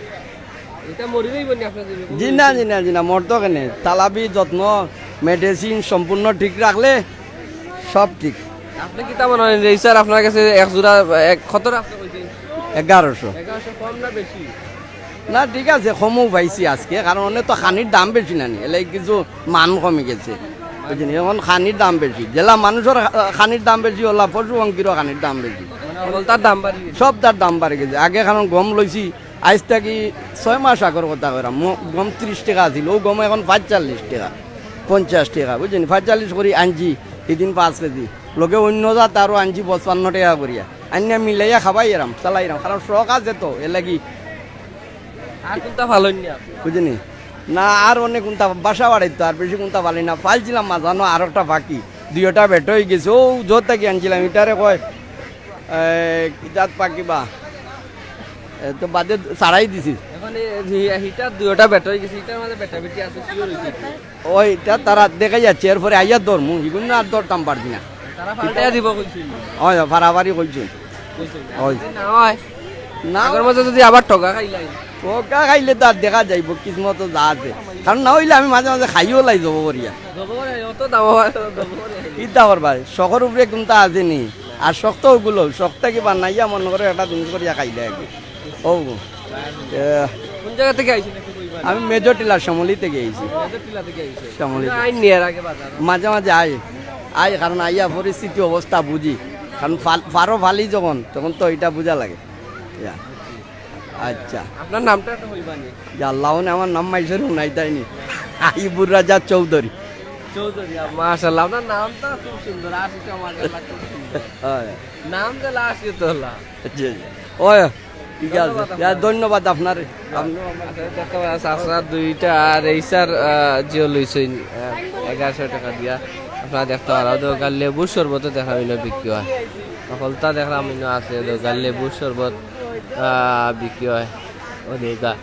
ইটা মরি যাইবো নি আপনার জন্য? জি না, জি না, জি না, মরতো কেনে? তালাবি যত্ন, মেডিসিন সম্পূর্ণ ঠিক রাখলে সব ঠিক। আপনি কিতা মনে হয়, রেসার আপনার কাছে এক জোড়া, এক, কত রাখছে কইছেন? এগারোশো। এগারোশো কম না বেশি? না, ঠিক আছে, কমও পাইছি আজকে, কারণ অনেক তো খানির দাম বেশি না নি, এলে কিছু মান কমি গেছে, বুঝছেন? এখন খানির দাম বেশি, যেলা মানুষের খা-, খানির দাম বেশি, ওলা পশু পঙ্খিরও খানির দাম বেশি। মানে, হকলতার দাম বাড়ি গেছে? সব তার দাম বাড়ি গেছে। আগে কারণ গম লইছি, আইজ থাকি ছয় মাস আগর কথা কইরাম, ম-, গম ত্রিশ টাকা আছিল, ও গম এখন পঁয়তাল্লিশ টাকা। পঞ্চাশ টেকা, বুঝছইন? পঁয়তাল্লিশ করি আনছি, ইদিন পাঁচ কেজি। লগে অইন্য জাত আরো আনছি পঁচপান্ন টেকা করিয়া। আনিয়া মিলাইয়া খাবাইরাম, চালাইরাম। কারণ শখ আছে তো, এর লাগি। আর কুনটা ফালইন না আপনি? বুঝছইন নি? না, আর অনেক কুনটা বাসা বাড়িত তো, আর বেশি কুনটা ফালি না। ফালছিলাম মাঝানো আর একটা বাকি। দুইটা বেটা অই গেছে, অউ যত থাকি আনছিলাম, ইটারে কয়, এ, কি জাত পাখি বা? এ, তো বাদে ছাড়াই দিছি। এখন এই যে হিটার দুইটা বেটা অই গেছে, ইটার মাঝে বেটা বেটি আছে, sure অইছে কি? ওইটা তারা দেখা যাচ্ছে, এরপরে আইয়া ধরমু, ইগুন আর ধরতাম পারছি না। তারা ফালটাইয়া দিব কইছিল। হয়, ফাড়াফাড়ি কইছইন। কইছিল। হয়। না হয়। না। আগর মতো যদি আবার ঠগা খাইলাই। ঠগা খাইলে তো আর দেখা যাইব, কিসমতো যা আছে। কারণ না অইলে আমি মাঝে মাঝে খাইও লাই জবো করিয়া। জবো করে, অত দাম হয়, জবো করে। কিতা করবা? শখর উপরে কুনটা আছে নি? আর শখ তো ওগুলো, শখ থাকি বানাইয়া মনে করো একটা জিনিস করিয়া খাইলে আর কি। ও। এ, কোন জায়গা থেকে আইছেন একটু কইবা? আমি মেজর টিলা শ্যামলী থেকে আইছি। মেজর টিলা থেকে আইছেন। শ্যামলী। আইন নিয়ে এর আগে বাজার? মাঝে মাঝে আই, আই কারণ আইয়া পরিস্থিতি অবস্থা বুঝি, কারণ ফাল-, ফারো ফালি যখন, তখন তো এটা বুঝা লাগে। ইয়া। আচ্ছা। আপনার নামটা একটু কইবা নি? ইয়া আল্লাহ, মানে আমার নাম মাইজুর হুনাই তাইনি। আইবুর রাজা চৌধুরী। চৌধুরী, মাশাআল্লাহ, আপনার নামটা খুব সুন্দর, আশিক মাশাআল্লাহ, খুব সুন্দর। হয়। নাম দিলা আশিক তোলা। জি, জি। ওই, ঠিক আছে। ধন্যবাদ ইয়া, আপনাকে। ধন্যবাদ আপনারে। আপনি আচ্ছা, দেখতে পাচ্ছেন, চাচা দুইটা আর এই স্যার, আহ, জিও লইছইন, আহ, এগারোশো টাকা দিয়া। আপনারা দেখতে পারা, ওদের ওখানে লেবুর শরবতও দেখলাম ইনো বিক্রি হয়। হকলতা দেখলাম ইনো আছে, ওদের ওখানে লেবুর শরবত, আহ, বিক্রি হয়। ওদের ওখানে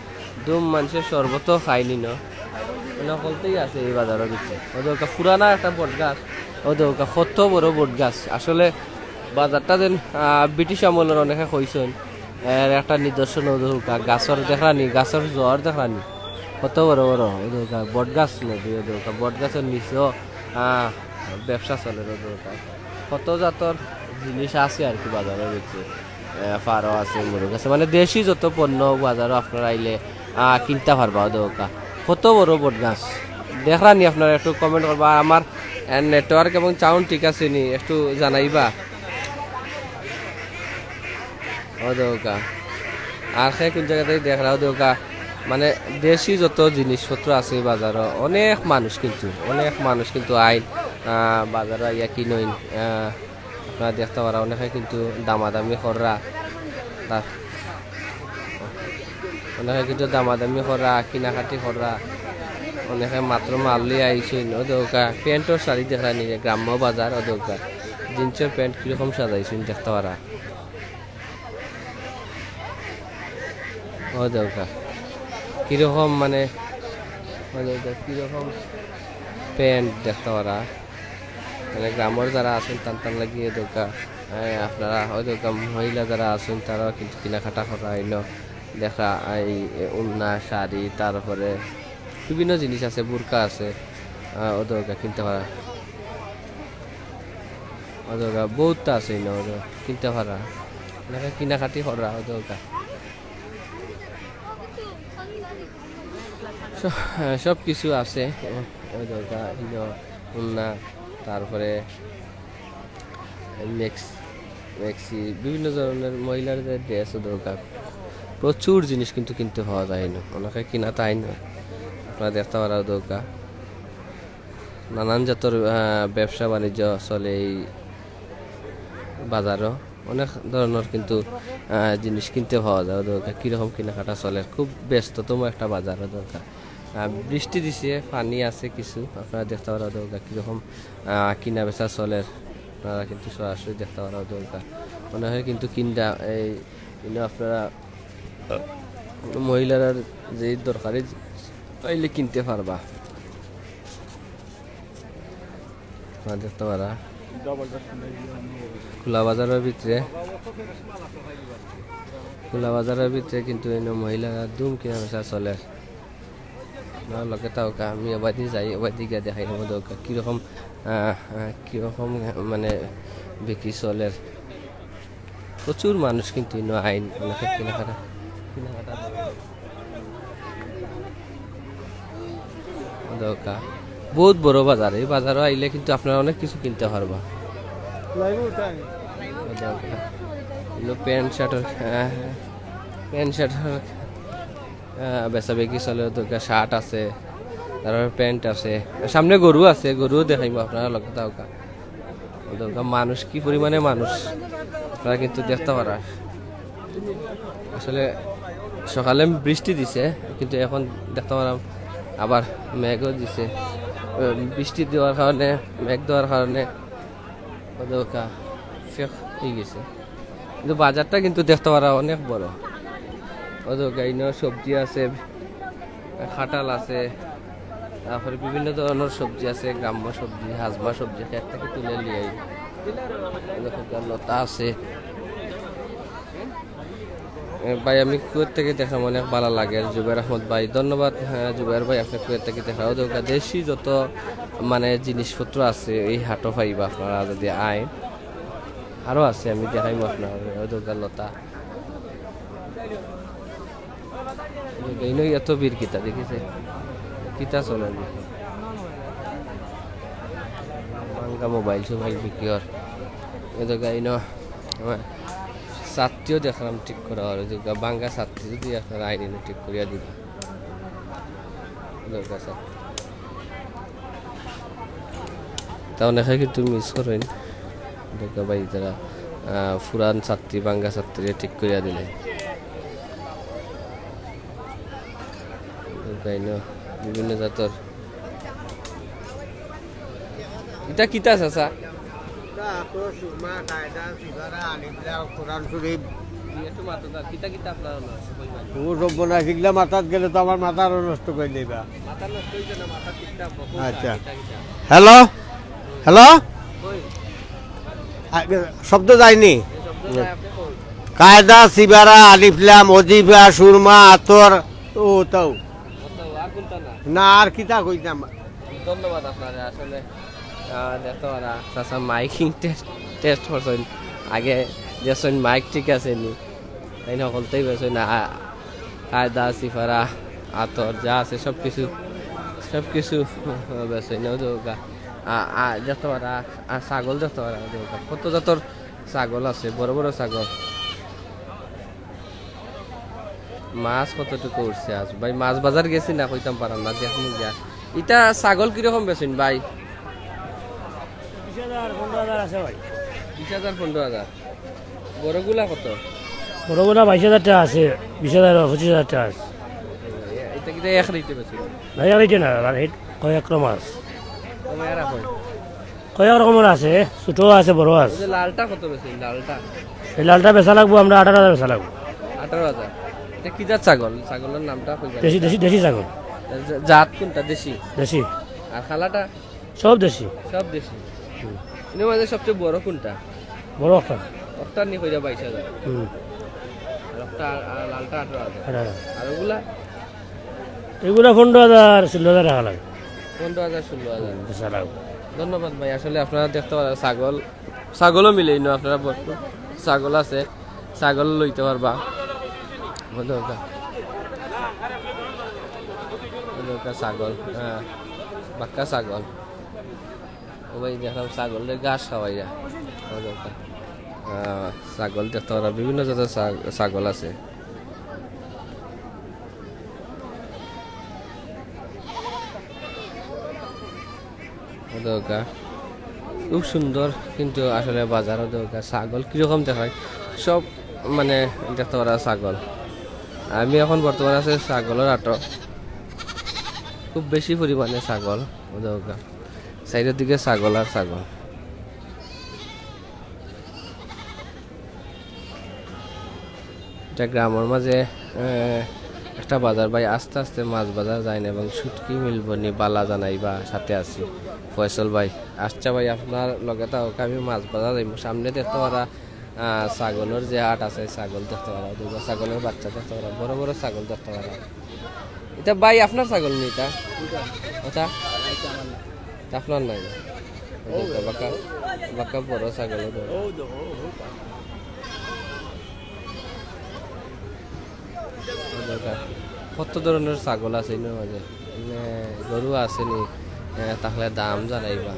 দুম মানুষের শরবতও খাইনি ন। মানে হকলতেই আছে এই বাজারের ভিতরে। ওদের ওখানে পুরানা একটা বট গাছ, ওদের ওখানে কত বড় বট গাছ। আসলে বাজারটা যেন, আহ, ব্রিটিশ আমলের অনেকে কইছইন। এর একটা নিদর্শন ওই দেখউক্কা, গাছর দেখরানি, গাছর জোয়ার দেখরানি, কত বড় বড়। ওই দেখউক্কা, বট গাছ নদী, ওই দেখউক্কা, বট গাছর নিচেও, আহ, ব্যবসা চলের ওই দেখউক্কা। কত জাতর জিনিস আছে আর কি বাজারের ভিতরে। আহ, ফারো আছে, মুরগ আছে, মানে দেশি যত পণ্য বাজারও আপনারা আইলে, আহ, কিনতা পারবা ওই দেখউক্কা। কত বড় বট গাছ দেখরানি আপনারা একটু comment করবা। আর আমার, আহ, network এবং sound ঠিক আছে নি একটু জানাইবা। ওই দেখউক্কা। আর হে কোন জায়গাতেই দেখরা, ওই দেখউক্কা, মানে, দেশি যত জিনিসপত্র আছে এই বাজারো, অনেক মানুষ কিন্তু, অনেক মানুষ কিন্তু আইন, আহ, বাজারো আইয়া কিনইন, আহ, আপনারা দেখতে পারা, অনেকে কিন্তু দামাদামি কররা, তা-, অনেকে কিন্তু দামাদামি কররা, কিনাকাটি কররা, অনেকে মাত্র মাল লইয়া আইছইন, ওই দেখউক্কা, প্যান্টর শাড়ি দেখরা নিয়ে, গ্রাম্য বাজার, ওই দেখউক্কা, জিন্সর প্যান্ট কিরকম সাজাইছইন দেখতে পারা। ওই দেখউক্কা। কিরকম মানে, ওই দেখউক্কা, কিরকম প্যান্ট দেখতে পারা। মানে গ্রামর যারা আছইন, তান তান লাগি ওই দেখউক্কা। এ, আপনারা ওই দেখউক্কা, মহিলা যারা আছইন, তারাও কিন্তু কিনাকাটা কররা আইন। দেখরা এই, এ, উন্না, শাড়ি, তারপরে বিভিন্ন জিনিস আছে, বুরকা আছে। আহ, ওই দেখউক্কা কিনতে পারা। ওই দেখউক্কা, বহুত আছে ইনো, ওই দেখউক্কা, কিনতে পারা। অনেকে কিনাকাটি কররা, ওই দেখউক্কা। স-, হ্যাঁ, সব কিছু আছে। ওই দেখউক্কা, ইনো, উন্না, তারপরে মেক্স-, মেক্সি, বিভিন্ন ধরনের মহিলাদের dress, ওই দেখউক্কা। প্রচুর জিনিস কিন্তু কিনতে পাওয়া যায় ইনো। অনেকে কিনা তাই না। আপনারা দেখতে পারা, ওই দেখউক্কা। নানান জাতর, আহ, ব্যবসা বাণিজ্য চলে এই বাজারও। অনেক ধরনের কিন্তু, আহ, জিনিস কিনতে পাওয়া যায়। ওই দেখউক্কা কিরকম কেনাকাটা চলে, খুব ব্যস্ততম একটা বাজার ওই দেখউক্কা। আহ, বৃষ্টি দিছে, পানি আছে কিছু, আপনারা দেখতে পারা ওই দেখউক্কা কিরকম, আহ, কিনা বেচা চলে, আপনারা কিন্তু সরাসরি দেখতে পারা ওই দেখউক্কা। মনে হয় কিন্তু কিনটা এই, ইনো আপনারা মহিলারা যে দরকারি পাইলে কিনতে পারবা। আপনারা দেখতে পারা খোলা বাজারের ভিতরে, খোলা বাজারের ভিতরে কিন্তু ইনো মহিলারা দুম কিনা বেচা চলে। আপনারা লগে থাকউক্কা, আমি ওবায়দি যাই, ওবায়দি গিয়া দেখাই দেবো দেখউক্কা কিরকম, আহ, আহ, কিরকম মানে বিক্রি চলের। প্রচুর মানুষ কিন্তু ইনো আইন, অনেকে কেনাকাটা, কেনাকাটা। দেখউক্কা, বহুত বড় বাজার। এই বাজারও আইলে কিন্তু আপনারা অনেক কিছু কিনতে পারবা। দেখউক্কা, ইনো প্যান্ট শার্টর, আহ, প্যান্ট শার্টর, আহ, বেচা বিক্রি চলে, দেখউক্কা শার্ট আছে। তারপরে প্যান্ট আছে, সামনে গরু আছে, গরুও দেখাইমু আপনারা, লগে থাকউক্কা। অউ দেখউক্কা মানুষ, কি পরিমাণে মানুষ, আপনারা কিন্তু দেখতা পাররা। আসলে সকালে বৃষ্টি দিছে, কিন্তু এখন দেখতা পাররাম আবার মেঘও দিছে। আহ, বৃষ্টি দেওয়ার কারণে, মেঘ দেওয়ার কারণে অউ দেখউক্কা ফেক অইগেছে। কিন্তু বাজারটা কিন্তু দেখতা পাররা অনেক বড়। অউ দেখউক্কা ইনো সবজি আছে, কাঁঠাল আছে, তারপরে বিভিন্ন ধরনের সবজি আছে, গ্রাম্য সবজি, হাজমা সবজি, ক্ষেত থাকি তুলে নিয়ে আই। অউ দেখউক্কা লতা আছে। এ, ভাই, আমি কুয়েত থাকি দেখলাম, অনেক ভালা লাগে। জুবাইর আহমদ ভাই, ধন্যবাদ। হ্যাঁ, জুবাইর ভাই, আপনে কুয়েত থাকি দেখলাম। অউ দেখউক্কা দেশি যত মানে জিনিসপত্র আছে, এই হাটো পাইবা আপনারা যদি আইন। আরো আছে, আমি দেখাইমু আপনারে। অউ দেখউক্কা লতা। ইনো এত ভিড় কিতা দেখিছে? কিতা চলে? ভাঙ্গা মোবাইল সোবাইল বিক্রি অর। অউ দেখউক্কা ইনো আমার ছাত্তিও দেখলাম ঠিক করা অর। অউ দেখউক্কা ভাঙ্গা ছাত্তি যদি আপনারা আইন ইনো ঠিক করিয়া দিবা। অউ দেখউক্কা ছাত্তি। তা অনেকে কিন্তু মিস করইন। দেখউক্কা ভাই, তারা, আহ, পুরান ছাত্তি, ভাঙ্গা ছাত্তিরে ঠিক করিয়া দিলে। দেখউক্কা ইনো বিভিন্ন জাতর। ইটা কিতা, চাচা? ইটা আতর, সুরমা, কায়দা, সিবারা, আলিফ লাম, কোরআন শরীফ। একটু মাতো না, কিতা কিতা আপনার অনো আছে, কইবা নি? ও সব বনা শিখলে মাথাত গেলে তো আমার মাথারও নষ্ট করে দিবা। মাথা নষ্ট অইছে না, মাথা ঠিকঠাক বকো, আচ্ছা। কিতা কিতা? হ্যালো? হ্যালো? কই? আ, শব্দ যায়নি? এই শব্দ যায়, আপনি কই? কায়দা, সিবারা, আলিফ লাম, অজিফা, সুরমা, আতর, ও তাও। ও তাও, আর কোনটা না? না, আর কিতা কইতাম? ধন্যবাদ আপনারে, আসলে, আহ, দেখতে পারা, চাচা মাইকিং টেস্ট, টেস্ট করছইন। আগে দেখছইন মাইক ঠিক আছে নি? তাইন হকলতেই বেচইন, আ-, কায়দা, সিবারা, আতর যা আছে সব কিছু, সব কিছু বেচইন। অউ দেখউক্কা, আ, আ, দেখতে পারা, আ, ছাগল দেখতে পারা, অউ দেখউক্কা। কত জাতর ছাগল আছে, বড় বড় ছাগল। মাছ কতটুকু উঠছে আজ? ভাই, মাছ বাজার গেছি না, কইতাম পারাম না, দেখমু গিয়া। ইটা ছাগল কিরকম বেচইন ভাই? বিশ হাজার, পনেরো হাজার আছে ভাই। বিশ হাজার, পনেরো হাজার। বড়গুলা কত? বড়গুলা বাইশ হাজার টেকা আছে, বিশ হাজার, পঁচিশ হাজার টেকা আছে। ইটা কিতা এক রেটে বেচইন? না, এক রেটে না, আর রেট কয়েক রকম আছে। কমাইয়া রাখইন। কয়েক রকমর আছে, ছোট আছে, বড় আছে। অউ যে লালটা কত বেচইন, লালটা? এই লালটা বেচা লাগবো আমরা আঠারো হাজার বেচা লাগবো। আঠারো হাজার। ইটা কি জাত ছাগল? ছাগলর নামটা কইবা? দেশি, দেশি, দেশি ছাগল। জা-, জাত কোনটা? দেশি? দেশি। আর কালাটা? সব দেশি। সব দেশি। হুম। এর মাঝে সবচেয়ে বড় কোনটা? বড় একটা। একটা নি কইরা বাইশ হাজার। হুম। আর একটা, আর লালটা আঠারো হাজার। আঠারো হাজার। আর ওগুলা? এগুলা পনেরো হাজার, ষোলো হাজার রাখা লাগে। পনেরো হাজার, ষোলো হাজার। হুম, বেচা লাগবো। ধন্যবাদ ভাই। আসলে আপনারা দেখতে পারা ছাগল, ছাগলও মিলে ইনো আপনারা ভরপুর ছাগল আছে, ছাগল লইতে পারবা। অউ দেখউক্কা, অউ দেখউক্কা ছাগল, হ্যাঁ, বাক্কা ছাগল। ও ভাই, দেখলাম ছাগলরে ঘাস খাওয়াইরা। অউ দেখউক্কা, আহ, ছাগল দেখতে পারা, বিভিন্ন জাতর ছা-, ছাগল আছে। অউ দেখউক্কা, খুব সুন্দর, কিন্তু আসলে বাজারও দেখউক্কা ছাগল কিরকম দেখায়, সব মানে দেখতে পারা ছাগল। আমি এখন বর্তমানে আছি ছাগলর হাটো, খুব বেশি পরিমাণে ছাগল। অউ দেখউক্কা, সাইডর দিকে ছাগল আর ছাগল। ইটা গ্রামর মাঝে, এ, একটা বাজার ভাই, আস্তে আস্তে মাছ বাজার যাইন এবং শুটকি মিলবো নি বালা জানাইবা, সাথে আছি ফয়সল ভাই। আচ্ছা ভাই, আপনার লগে থাকউক্কা, আমি মাছ বাজার যাইমু। সামনে দেখতে পারা, আহ, ছাগলর যে হাট আছে, ছাগল দেখতে পারা, দুইটা ছাগলর বাচ্চা দেখতে পারা, বড় বড় ছাগল দেখতে পারা। ইটা ভাই আপনার ছাগল নি ইটা? ইটা? ইটা আপনার নায়? অউ দেখউক্কা, বাক্কা, বাক্কা বড় ছাগল, অউ দেখউক্কা। অউ দেখউক্কা। কত ধরনর ছাগল আছে ইনোর মাঝে। মানে, গরু আছে নি? এ, তাইলে দাম জানাইবা।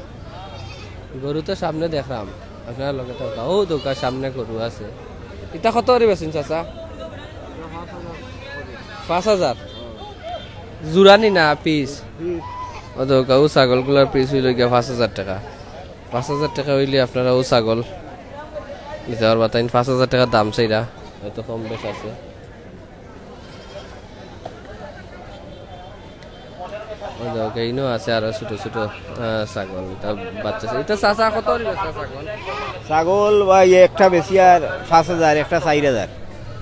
গরু তো সামনে দেখলাম, আপনার লগে তো, অউ দেখউক্কা সামনে গরু আছে। ইটা কত করি বেচইন চাচা? পাঁচ হাজার। জুড়ানি না পিস? অউ দেখউক্কা, অউ ছাগলগুলার পিস অইলো গিয়া পাঁচ হাজার টেকা। পাঁচ হাজার টেকা অইলে আপনারা অউ ছাগল নিতা পারবা। তাইন পাঁচ হাজার টেকা দাম চাইরা, অয়তো কম বেশ আছে। অউ দেখউক্কা, ইনো আছে আরো ছোট ছোট, আহ, ছাগল, ইতা বাচ্চা ছাগল। ইতা চাচা কত করি বেচরা ছাগল? ছাগল ভাই, একটা বেশি আর পাঁচ হাজার, একটা চাইর হাজার।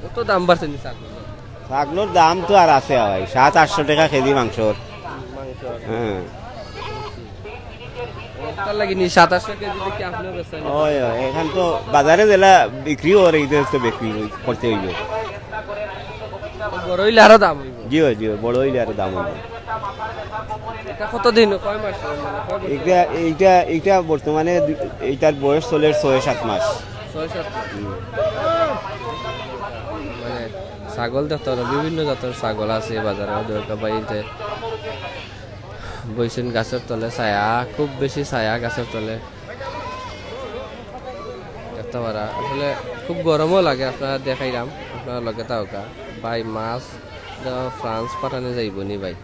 অত দাম বাড়ছে নি ছাগল? ছাগলর দাম তো আর আছে ভাই, সাত আটশো টেকা কেজি মাংসর। মাংস। হ্যাঁ। তার লাগি নি সাত আটশো কেজি দেখি আপনিও বেচছেন। ওই, ওই, এখন তো বাজারে যেলা বিক্রি অর, এই তো বিক্রি অই-, করতে অইবো। বড় অইলে আরো দাম অইবো। জি অয়, জি অয়, বড় অইলে আরো দাম অইবো। ইটা কত দিন, কয় মাস, মানে, কয় বছর? এইটা, এইটা, এইটা বর্তমানে দু-, এইটার বয়স চলের ছয় সাত মাস। ছয় সাত মাস। হুম। মানে, ছাগল দেখতে পারো, বিভিন্ন জাতর ছাগল আছে বাজারো। অউ দেখউক্কা ভাই, ইতে বইছইন গাছর তলে, ছায়া, খুব বেশি ছায়া গাছর তলে। দেখতে পারা, আসলে খুব গরমও লাগে, আপনারা দেখাইলাম, আপনারা লগে থাকউক্কা। ভাই, মাছ তো ফ্রান্স পাঠানি যাইবো নি ভাই?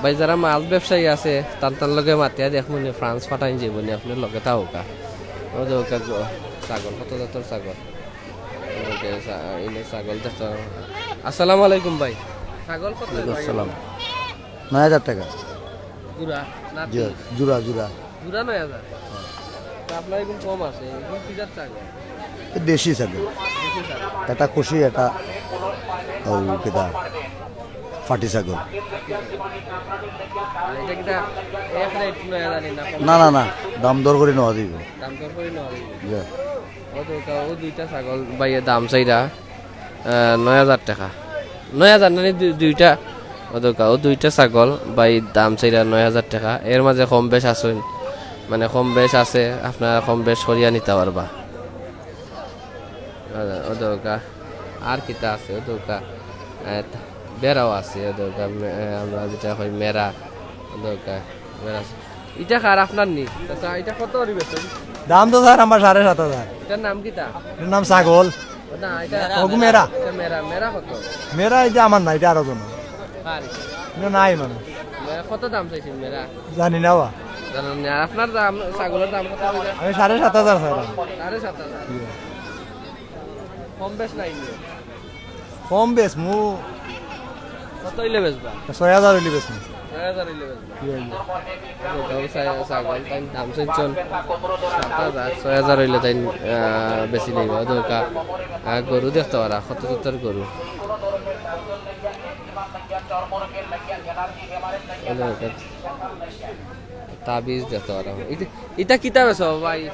ভাই, যারা মাছ ব্যবসায়ী আছে, তান তান লগে মাতিয়া দেখমু নি, ফ্রান্স পাঠানি যাইবো নি, আপনি লগে থাকউক্কা। অউ দেখউক্কা গো-, ছাগল, কত জাতর ছাগল। অউ দেখউক্কা ছা-, ইনো ছাগল দেখতে পারা। আসসালামু আলাইকুম ভাই, ছাগল কত ভাই? আসসালাম। নয় হাজার টেকা। জোড়া না জি, পিস? জোড়া, জোড়া। জোড়া নয় হাজার? তো আপনার এগুলো কম আছে, এগুলো কি জাত ছাগল? এ দেশি ছাগল। দেশি ছাগল। এটা খুশি, এটা অউ কিতা, ফাটি ছাগল। আর এটা কিতা এক রেট নয় হাজার না কম? না, না, না, দাম দর করি নেওয়া যাইব। দাম দর করি নেওয়া যাইব। জি। অউ দেখউক্কা, অউ দুইটা ছাগল ভাইয়ে দাম চাইরা, আহ, নয় হাজার টেকা। নয় হাজার না নি, দুই-, দুইটা। অউ দেখউক্কা, অউ দুইটা ছাগল ভাই দাম চাইরা নয় হাজার টেকা। এর মাঝে কম বেশ আছে, মানে, কম বেশ আছে, আপনারা কম বেশ করিয়া নিতা পারবা। আহ, অউ দেখউক্কা, আর কিতা আছে? অউ দেখউক্কা, আহ, বেড়াও আছে, অউ দেখউক্কা, মে-, আহ, আমরা যেটা কই মেরা, অউ দেখউক্কা। ইটা কার, আপনার নি? আচ্ছা, ইটা কত করি বেচইন? দাম তো স্যার আমার সাড়ে সাত হাজার। ইটার নাম কিতা? এটার নাম ছাগল। না, ইটা অগু মেরা। ইটা মেরা, মেরা কত? মেরা ইটা আমার না, ইটা আরো জন। কার ইটা? ইটা নাই মানে। মেরা কত দাম চাইছইন মেরা? জানি না বা। জানেন না। আর আপনার দাম, ছাগলর দাম কত অইলো? আমি সাড়ে সাত হাজার চাইলাম। সাড়ে সাত হাজার? জি। কম বেশ নাই নি? কম বেশ মু। কত অইলে বেচবা? ছয় হাজার অইলে বেচমু। ছয় হাজার অইলে বেচবা। জি, জি। অউ দেখউক্কা, ছাগল তাইন দাম চাইছইন সাত হাজার, ছয় হাজার অইলে তাইন, আহ, বেচিলাইবা। অউ দেখউক্কা, আহ, গরু দেখতে পারা, কত জাতর গরু। অউ দেখউক্কা, তাবিজ দেখতে পারা। ইটা, ইটা কিতা বেচো ভাই?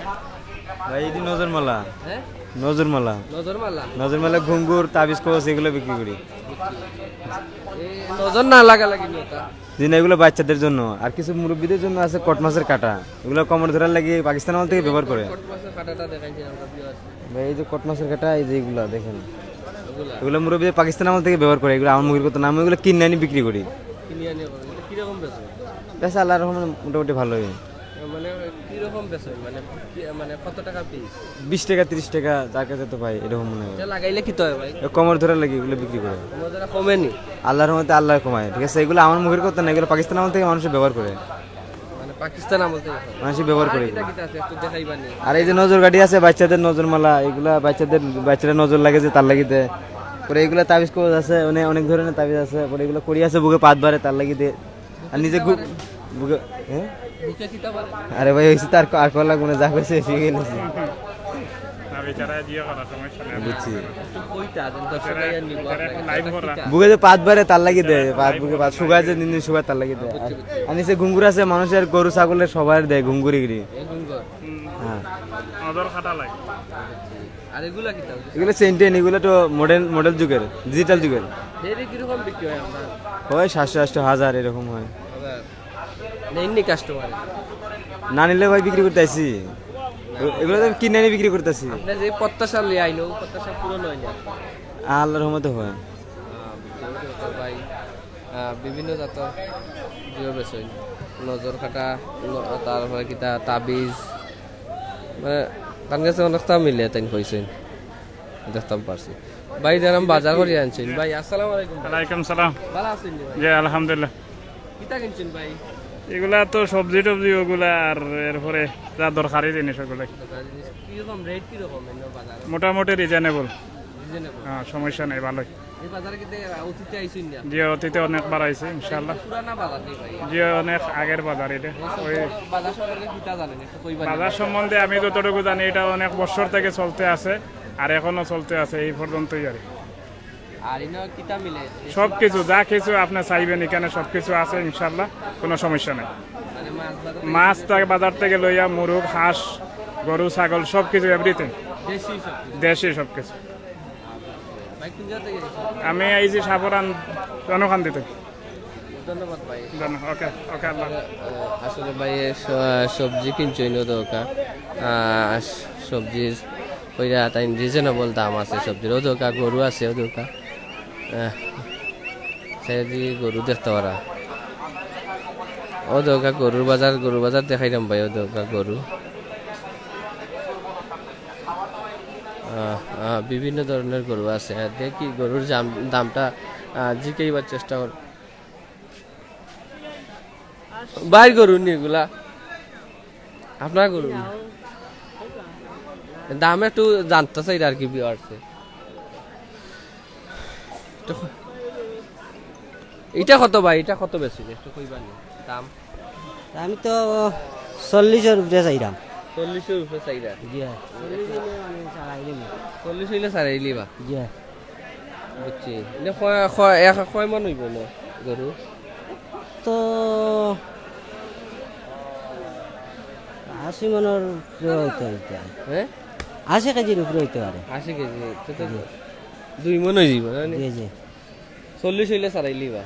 ভাই, ইটা নজরমালা। হ্যাঁ? নজরমালা। নজরমালা? নজরমালা, ঘুঙ্গুর, তাবিজ কবজ এগুলা বিক্রি করি। এই নজর না লাগা লাগি নি ওটা? জি না, এগুলা বাচ্চাদের জন্য। আর কিছু মুরব্বীদের জন্য আছে কট মাছের কাটা, এগুলা কোমর ধরার লাগি পাকিস্তান আমল থেকে ব্যবহার করে। কট মাছের কাটাটা দেখাইছেন আমরা viewers। ভাই, এই যে কট মাছের কাটা, এই যে এগুলা দেখেন, এগুলা? এগুলা মুরব্বী পাকিস্তান আমল থেকে ব্যবহার করে, এগুলা আমার মুখের কথা না, আমি এগুলা কিনে আনি বিক্রি করি। কিনে আনি করেন, এটা কিরকম বেচেন? বেচা আল্লাহর রহমতে মোটামুটি ভালোই। মানে, কিরকম বেচেন? মানে, কি, মানে, কত টাকা piece? বিশ টাকা, ত্রিশ টাকা, যার কাছে তো পাই, এরকম মনে হয়। এটা লাগাইলে কিতা অয় ভাই? এ কোমর ধরার লাগি এগুলো বিক্রি করে। কোমর ধরা কমে নি? আল্লাহর রহমতে আল্লাহ কমায়, ঠিক আছে? এগুলো আমার মুখের কথা না, এগুলো পাকিস্তান আমল থেকে মানুষে ব্যবহার করে। মানে, পাকিস্তান আমল থেকে? মানুষে ব্যবহার করে আর কিতা এগুলো। কিতা আছে? একটু দেখাইবা নি? আর এই যে নজর গাড়ি আছে, বাচ্চাদের নজর মালা, এগুলা বাচ্চাদের, বাচ্চারা নজর লাগে যে তার লাগি দেয়। পরে এগুলা তাবিজ কবজ আছে, মানে, অনেক ধরনের তাবিজ আছে। পরে এগুলো কড়ি আছে, বুকে পাত বাড়ে, তার লাগি দেয়। আর নিজে গু-, বুকে, হ্যাঁ? বুকে কিতা বাড়ে? আরে ভাই, অইছে তার ক-, আর কল লাগবো না, যা কইছে, শিখে গেছে। না, বেচারা জিও করা, সমস্যা নেই। বুঝছি। একটু কইতা, যেন দর্শক বেচারা, আইয়া নিব বেচারা আপনার এখন কাছে। Live করা। বুকে যে পাত বাড়ে, তার লাগি দেয়। পাত, বুকে পাত শুকায় যে, দিন দিন শুকায়, তার লাগি দেয়। বুঝছি, আর, বুঝছি। আর নিচে ঘুঙ্গুর আছে, মানুষের গরু ছাগলের সবার দেয় ঘুঙ্গুর এগুলি। এই ঘুঙ্গুর। হুম। হ্যাঁ। নজর খাটা লাগে। আর এগুলা কিতা? এগুলো সেন্টেন, এগুলো তো modern, model যুগের, digital যুগের। এর কিরকম বিক্রি হয় আপনার? হয় সাতশো, আটশো, হাজার এরকম হয়। হাজার। নেননি customer? না নিলে ভাই বিক্রি করতে আইছি। এ-, এগুলো তো কিনে আনি বিক্রি করতে আইছি। আপনি যে প্রত্যাশা লই আইন, ও প্রত্যাশা পূরণ হয় না। আল্লাহর রহমতে হয়। আহ, বিক্রি করতে ভাই, আহ, বিভিন্ন জাত জিও বেচইন। নজর কাটা, ন-, তারপরে কিতা তাবিজ, মানে, তান কাছে অনেকটা মিলে তাইন কইছইন। দেখতাম পারছি। ভাই, যারা বাজার করি আনছইন। ভাই, আসসালামু আলাইকুম ভাই। ওয়ালাইকুম সালাম। ভালা আছইন নি ভাই? জি, আলহামদুলিল্লাহ। কিতা কিনছইন ভাই? এগুলা তো সবজি টবজি ওগুলা, আর এরপরে যা দরকারি জিনিস ওগুলাই। কিরকম রেট, কিরকম এনে বাজার? মোটামুটি রিজনেবল। রিজনেবল। হ্যাঁ, সমস্যা নেই, ভালোই। এই বাজারে কিতা অতীতে আইছইন না? জি, অতীতে অনেকবার আইছি ইনশাল্লাহ। পুরানা বাজার নি ভাই? জি, অনেক আগের বাজার এটা। ওই বাজার সম্পর্কে কিতা জানেন, একটু কইবা নি? বাজার সম্বন্ধে আমি যতটুকু জানি, এটা অনেক বছর থেকে চলতে আছে, আর এখনো চলতে আছে এই পর্যন্তই আর কি। আর ইনো কিতা মিলে? সব কিছু, যা কিছু আপনি চাইবেন, এখানে সব কিছু আছে ইনশাল্লাহ, কোনো সমস্যা নেই। মানে মাছ বাজার? মাছ থেকে, বাজার থেকে লইয়া মুরগ, হাঁস, গরু, ছাগল, সব কিছু, এভরিথিং। দেশি সব কিছু? দেশি সব কিছু। ভাই কোন জায়গা থেকে? আমি আইছি সাফরান জনকান্দি থেকে। ধন্যবাদ ভাই। ওকে, ওকে, আল্লাহ। আহ, আসলে ভাই স- সবজি কিনছইন অউ দোকা। আহ, সবজির কইরা তাইন রিজনেবল দাম আছে সবজির। অউ দোকা গরু আছে, অউ দোকা। আহ, সাইডে গরু দেখতা পারা। অউ দোকা গরুর বাজার, গরুর বাজার দেখাইরাম ভাই, অউ দোকা গরু। আহ, আহ, বিভিন্ন ধরনের গরু আছে। আর দেখি গরুর জাম- দামটা, আহ, জিকাইবার চেষ্টা কর। ভাইর গরু নি এগুলা? আপনার গরু নি? দাম একটু জানতা চাইরা আর কি, ভিউয়ার্সে। তো, ইটা কত ভাই? ইটা কত বেচছইন? একটু কইবা নি দাম? আমি তো চল্লিশর উপরে চাইরাম। চল্লিশর উপরে চাইরা? জি অয়। চল্লিশ অইলে মানে ছাড়াইলিমু। চল্লিশ অইলে ছাড়াইলিবা? জি অয়। বুঝছি। ইনে কয়, কয়, এক, কয় মন অইবো না গরু? তো আশি মনর উপরে অইতো অইতো। হ্যাঁ? আশি কেজির উপরে অইতো পারে। আশি কেজি? তো, তো দুই মন অইযিবো না নি? জি, জি। চল্লিশ অইলে ছাড়াইলিবা?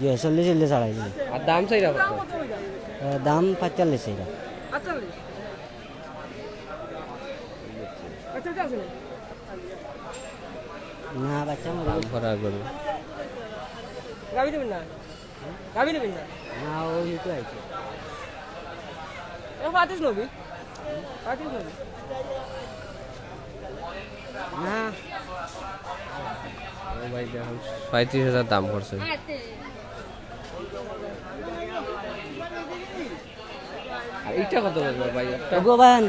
জি, চল্লিশ অইলে ছাড়াইলিমু। আর দাম চাইরা কত? আহ, দাম পঁয়তাল্লিশ চাইরা। না, বাচ্চা মরে গেছে। করা গরু। গাভী দেবেন না? গাভী নেবেন না? না, ওই তো আইছে। এ ফাতিস নবী। ফাতিস নবী। না। ও ভাই, দেখুন, পঁয়ত্রিশ হাজার দাম করছে। আর ইটা কত বেচবা ভাই? একটা? ওগো ভাই,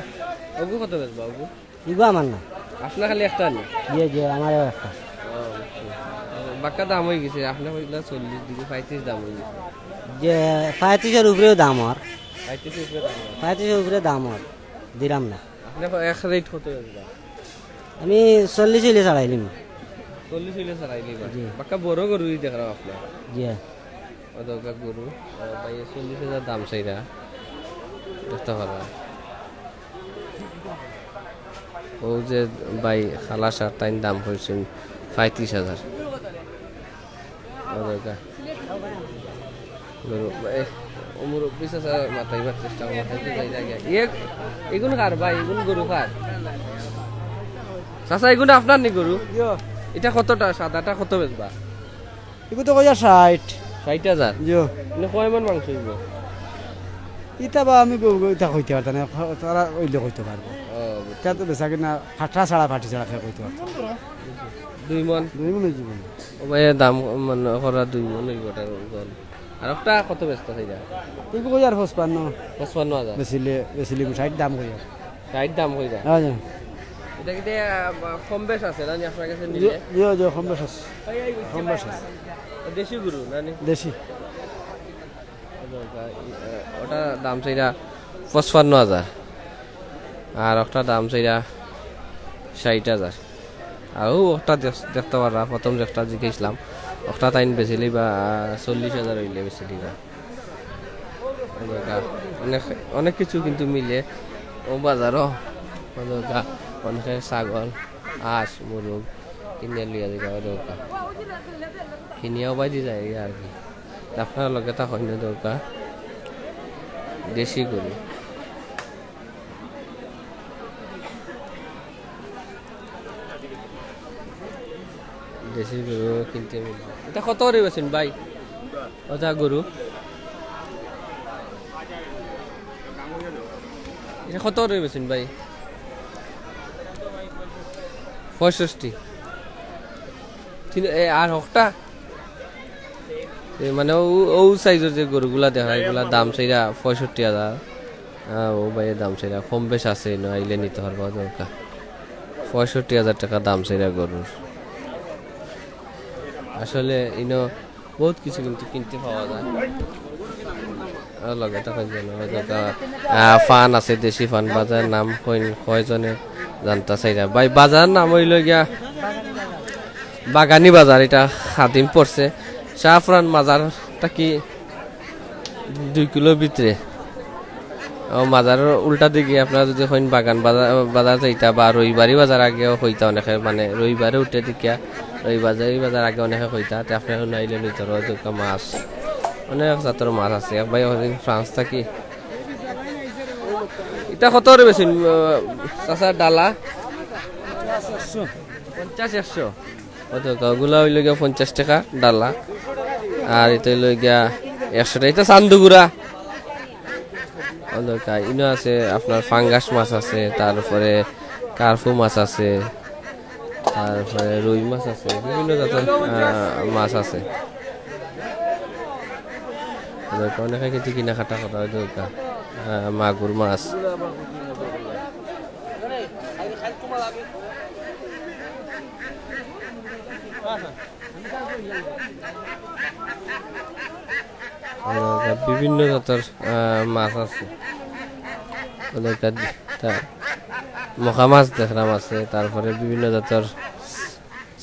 ওগু কত বেচবা ওগু? ইগো আমার না। আপনার খালি একটা নি? জি, জি, আমারও একটা। ও, বুঝছি। বাক্কা দাম অই গেছে, আপনি কইলা চল্লিশ, দিকে পঁয়ত্রিশ দাম অই গেছে। যে পঁয়ত্রিশর উপরেও দাম আর। পঁয়ত্রিশ উপরে দাম অই গেছে। পঁয়ত্রিশর উপরে দাম আর। দিলাম না। আপনি এক রেট কত বেচবা? আমি চল্লিশ অইলে ছাড়াইলিমু। চল্লিশ অইলে ছাড়াইলিবা? জি। বাক্কা বড় গরুই দেখলাম আপনার। জি। ও দরকার গরু, ও ভাই চল্লিশ হাজার দাম চাইরা। দেখতা পারা। ও যে ভাই খালা শার্ট তাইন দাম করছইন পঁয়ত্রিশ হাজার। ও দরকার। গরু, এ, ও মুরব্বি চাচা মাতাইবার চেষ্টা করে, মাতাইতে যাই না গিয়া। ইয়ে, এগুন কার ভাই, এগুন গরু কার? চাচা, এগুন আপনার নি গরু? ইটা কতটা, সাদাটা কত বেচবা? এগু তো কইয়া ষাইট। ষাইট হাজার? জিও। মানে কয় মন মাংস অইবো? ইতা বা আমি গো-, গো-, ইতা কইতে পারতাম না, তারা অইলে কইতে পারবো। ও, বুঝছি। ইতা তো বেচা কিনা ফাটা ছাড়া ফাটি ছাড়া খেয়ে কইতে পারতাম। দুই মন? দুই মন অইযিবো। ও ভাই, দাম মানে করা দুই মন অইবো ওটার ওজন। আর একটা কত বেচতা চাইরা? এগু কইয়ার পঁচপান্ন। পঁচপান্ন হাজার? বেচিলে, বেচিলিমু ষাইট দাম কইয়ার। ষাইট দাম কইরা? হ্যাঁ, হ্যাঁ। এটা কিতা, আহ, কম বেশ আছে না নি আপনার কাছে জি, নিলে? জি, জি, কম বেশ আছে। কম বেশ আছে। দেশি গরু না নি? দেশি। ওটা দাম চাইরা পঁচপান্ন হাজার, আর একটা দাম চাইরা ষাইট হাজার। আর ও একটা দেখ-, দেখতা পাররা, প্রথম যে একটা জিকাইছলাম, একটা তাইন বেচিলিবা চল্লিশ হাজার অইলে বেচিলিবা। ওটা অনেক, অনেক কিছু কিন্তু মিলে ও বাজারও। ওটা অনেকে ছাগল, হাঁস, মুরগ কিনিয়া লইয়া যাইবা ওটা। কিনিয়াও বাজি যায় আর কি। আপনারা লগে থাকইন না দরকার। দেশি গরু। দেশি গরু কিনতে মিলবে। এটা কত করে বেচইন ভাই? ওটা গরু। এটা কত করে বেচইন ভাই? পঁয়ষট্টি। তিন, এ, আর হকটা? এই মানে ও, ও সাইজর যে গরুগুলা দেখা, এগুলা দাম চাইরা পঁয়ষট্টি হাজার। আহ, ও ভাইয়ে দাম চাইরা, কম বেশ আছে, ইনো আইলে নিতে পারবা দরকার। পঁয়ষট্টি হাজার টাকা দাম চাইরা গরুর। আসলে ইনো বহুত কিছু কিন্তু কিনতে পাওয়া যায়। আর লগে তো কই যেন, হয়তো তা, আহ, ফান আছে, দেশি ফান, বাজার নাম কইন, কয়জনে জানতা চাইরা। ভাই, বাজার নাম হইল গিয়া বাগানি বাজার, এটা খাদিম পড়ছে শাহফরান মাজার থাকি দুই কিলো ভিতরে। ও, মাজারর উল্টা দিকে আপনারা যদি কইন বাগান বাজার, বাজার যাইতা বা রবিবারি বাজার আগেও কইতা অনেকে, মানে রবিবারে উঠে দেখিয়া রবিবারি বাজার আগে অনেকে কইতা, তে আপনারা নাইলে লইতে পারবা দুকা মাছ, অনেক জাতর মাছ আছে। এক ভাই ওদিন ফ্রান্স থাকি। এটা কত করে বেচইন, আহ, চাচা, ডালা? পঞ্চাশ, একশো। অত কা-, ওগুলা হইল গিয়া পঞ্চাশ টাকা ডালা। আর এটা হইল গিয়া একশো টাকা। এটা চান্দুগুড়া। অত কা-, ইনো আছে আপনার ফাঙ্গাস মাছ আছে, তারপরে কার্ফু মাছ আছে, তারপরে রুই মাছ আছে, বিভিন্ন জাতর, আহ, মাছ আছে। অত কা-, অনেকে কিন্তু কিনা কাটা কথা হয়তো কা-, আহ, মাগুর মাছ। আর বিভিন্ন জাতর, আহ, মাছ আছে। ওদের কা-, তা-, মখা মাছ দেখলাম আছে, তারপরে বিভিন্ন জাতর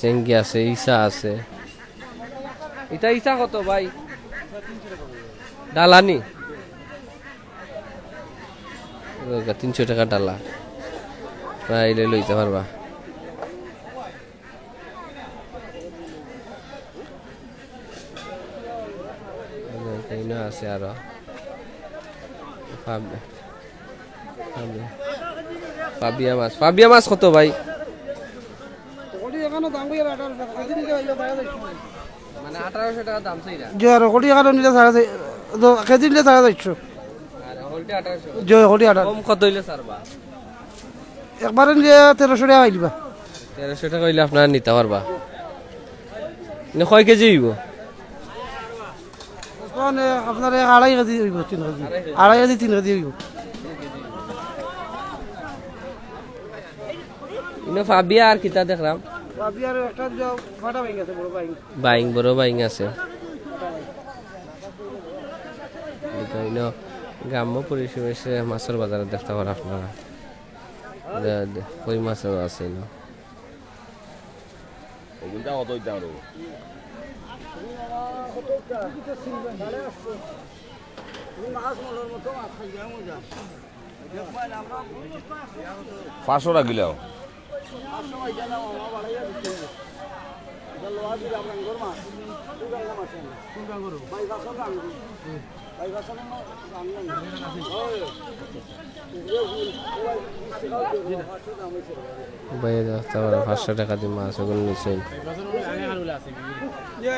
চেংগি আছে, ইসা আছে। ইটা ইসা কত ভাই? ডালানি? ওদের কা-, তিনশো টাকা ডালা। প্রায় লইতে পারবা। এখানে আছে আরো। ফাব-, ফাব-, ফাবিয়া মাছ। ফাবিয়া মাছ কত ভাই? মানে আঠারোশো টাকা দাম চাইরা? জি, আর কোটি এখানে নিলে সাড়ে চার-, তো কেজি নিলে সাড়ে চারশো। আর হলটি আঠারোশো? জি, কোটি আঠারো। কম কত হইলে ছাড়বা? একবারে নিলে তেরোশো টাকা পাইলিবা। তেরোশো টাকা হইলে আপনারা নিতে পারবা। মানে কয় কেজি হইব? মানে আপনার এক আড়াই কেজি হইব, তিন কেজি। আড়াই কেজি, তিন কেজি হইব। ইনো ফাবিয়া আর কিতা দেখলাম? ফাবিয়ার একটা যে ফাটা বাইং আছে, বড় বাইং। বাইং, বড় বাইং আছে। ইনো গ্রাম্য পরিবেশে মাছের বাজারে দেখতে পারেন আপনারা। দে-, দে-, কই মাছও আছে ইনো। ওগুনটা কত হইতে পারবো? পাঁচশো টাকা কিলো। ভাই, দেখতে পারো, পাঁচশো টাকা দিয়ে মাছ ওগুলো নিছেন।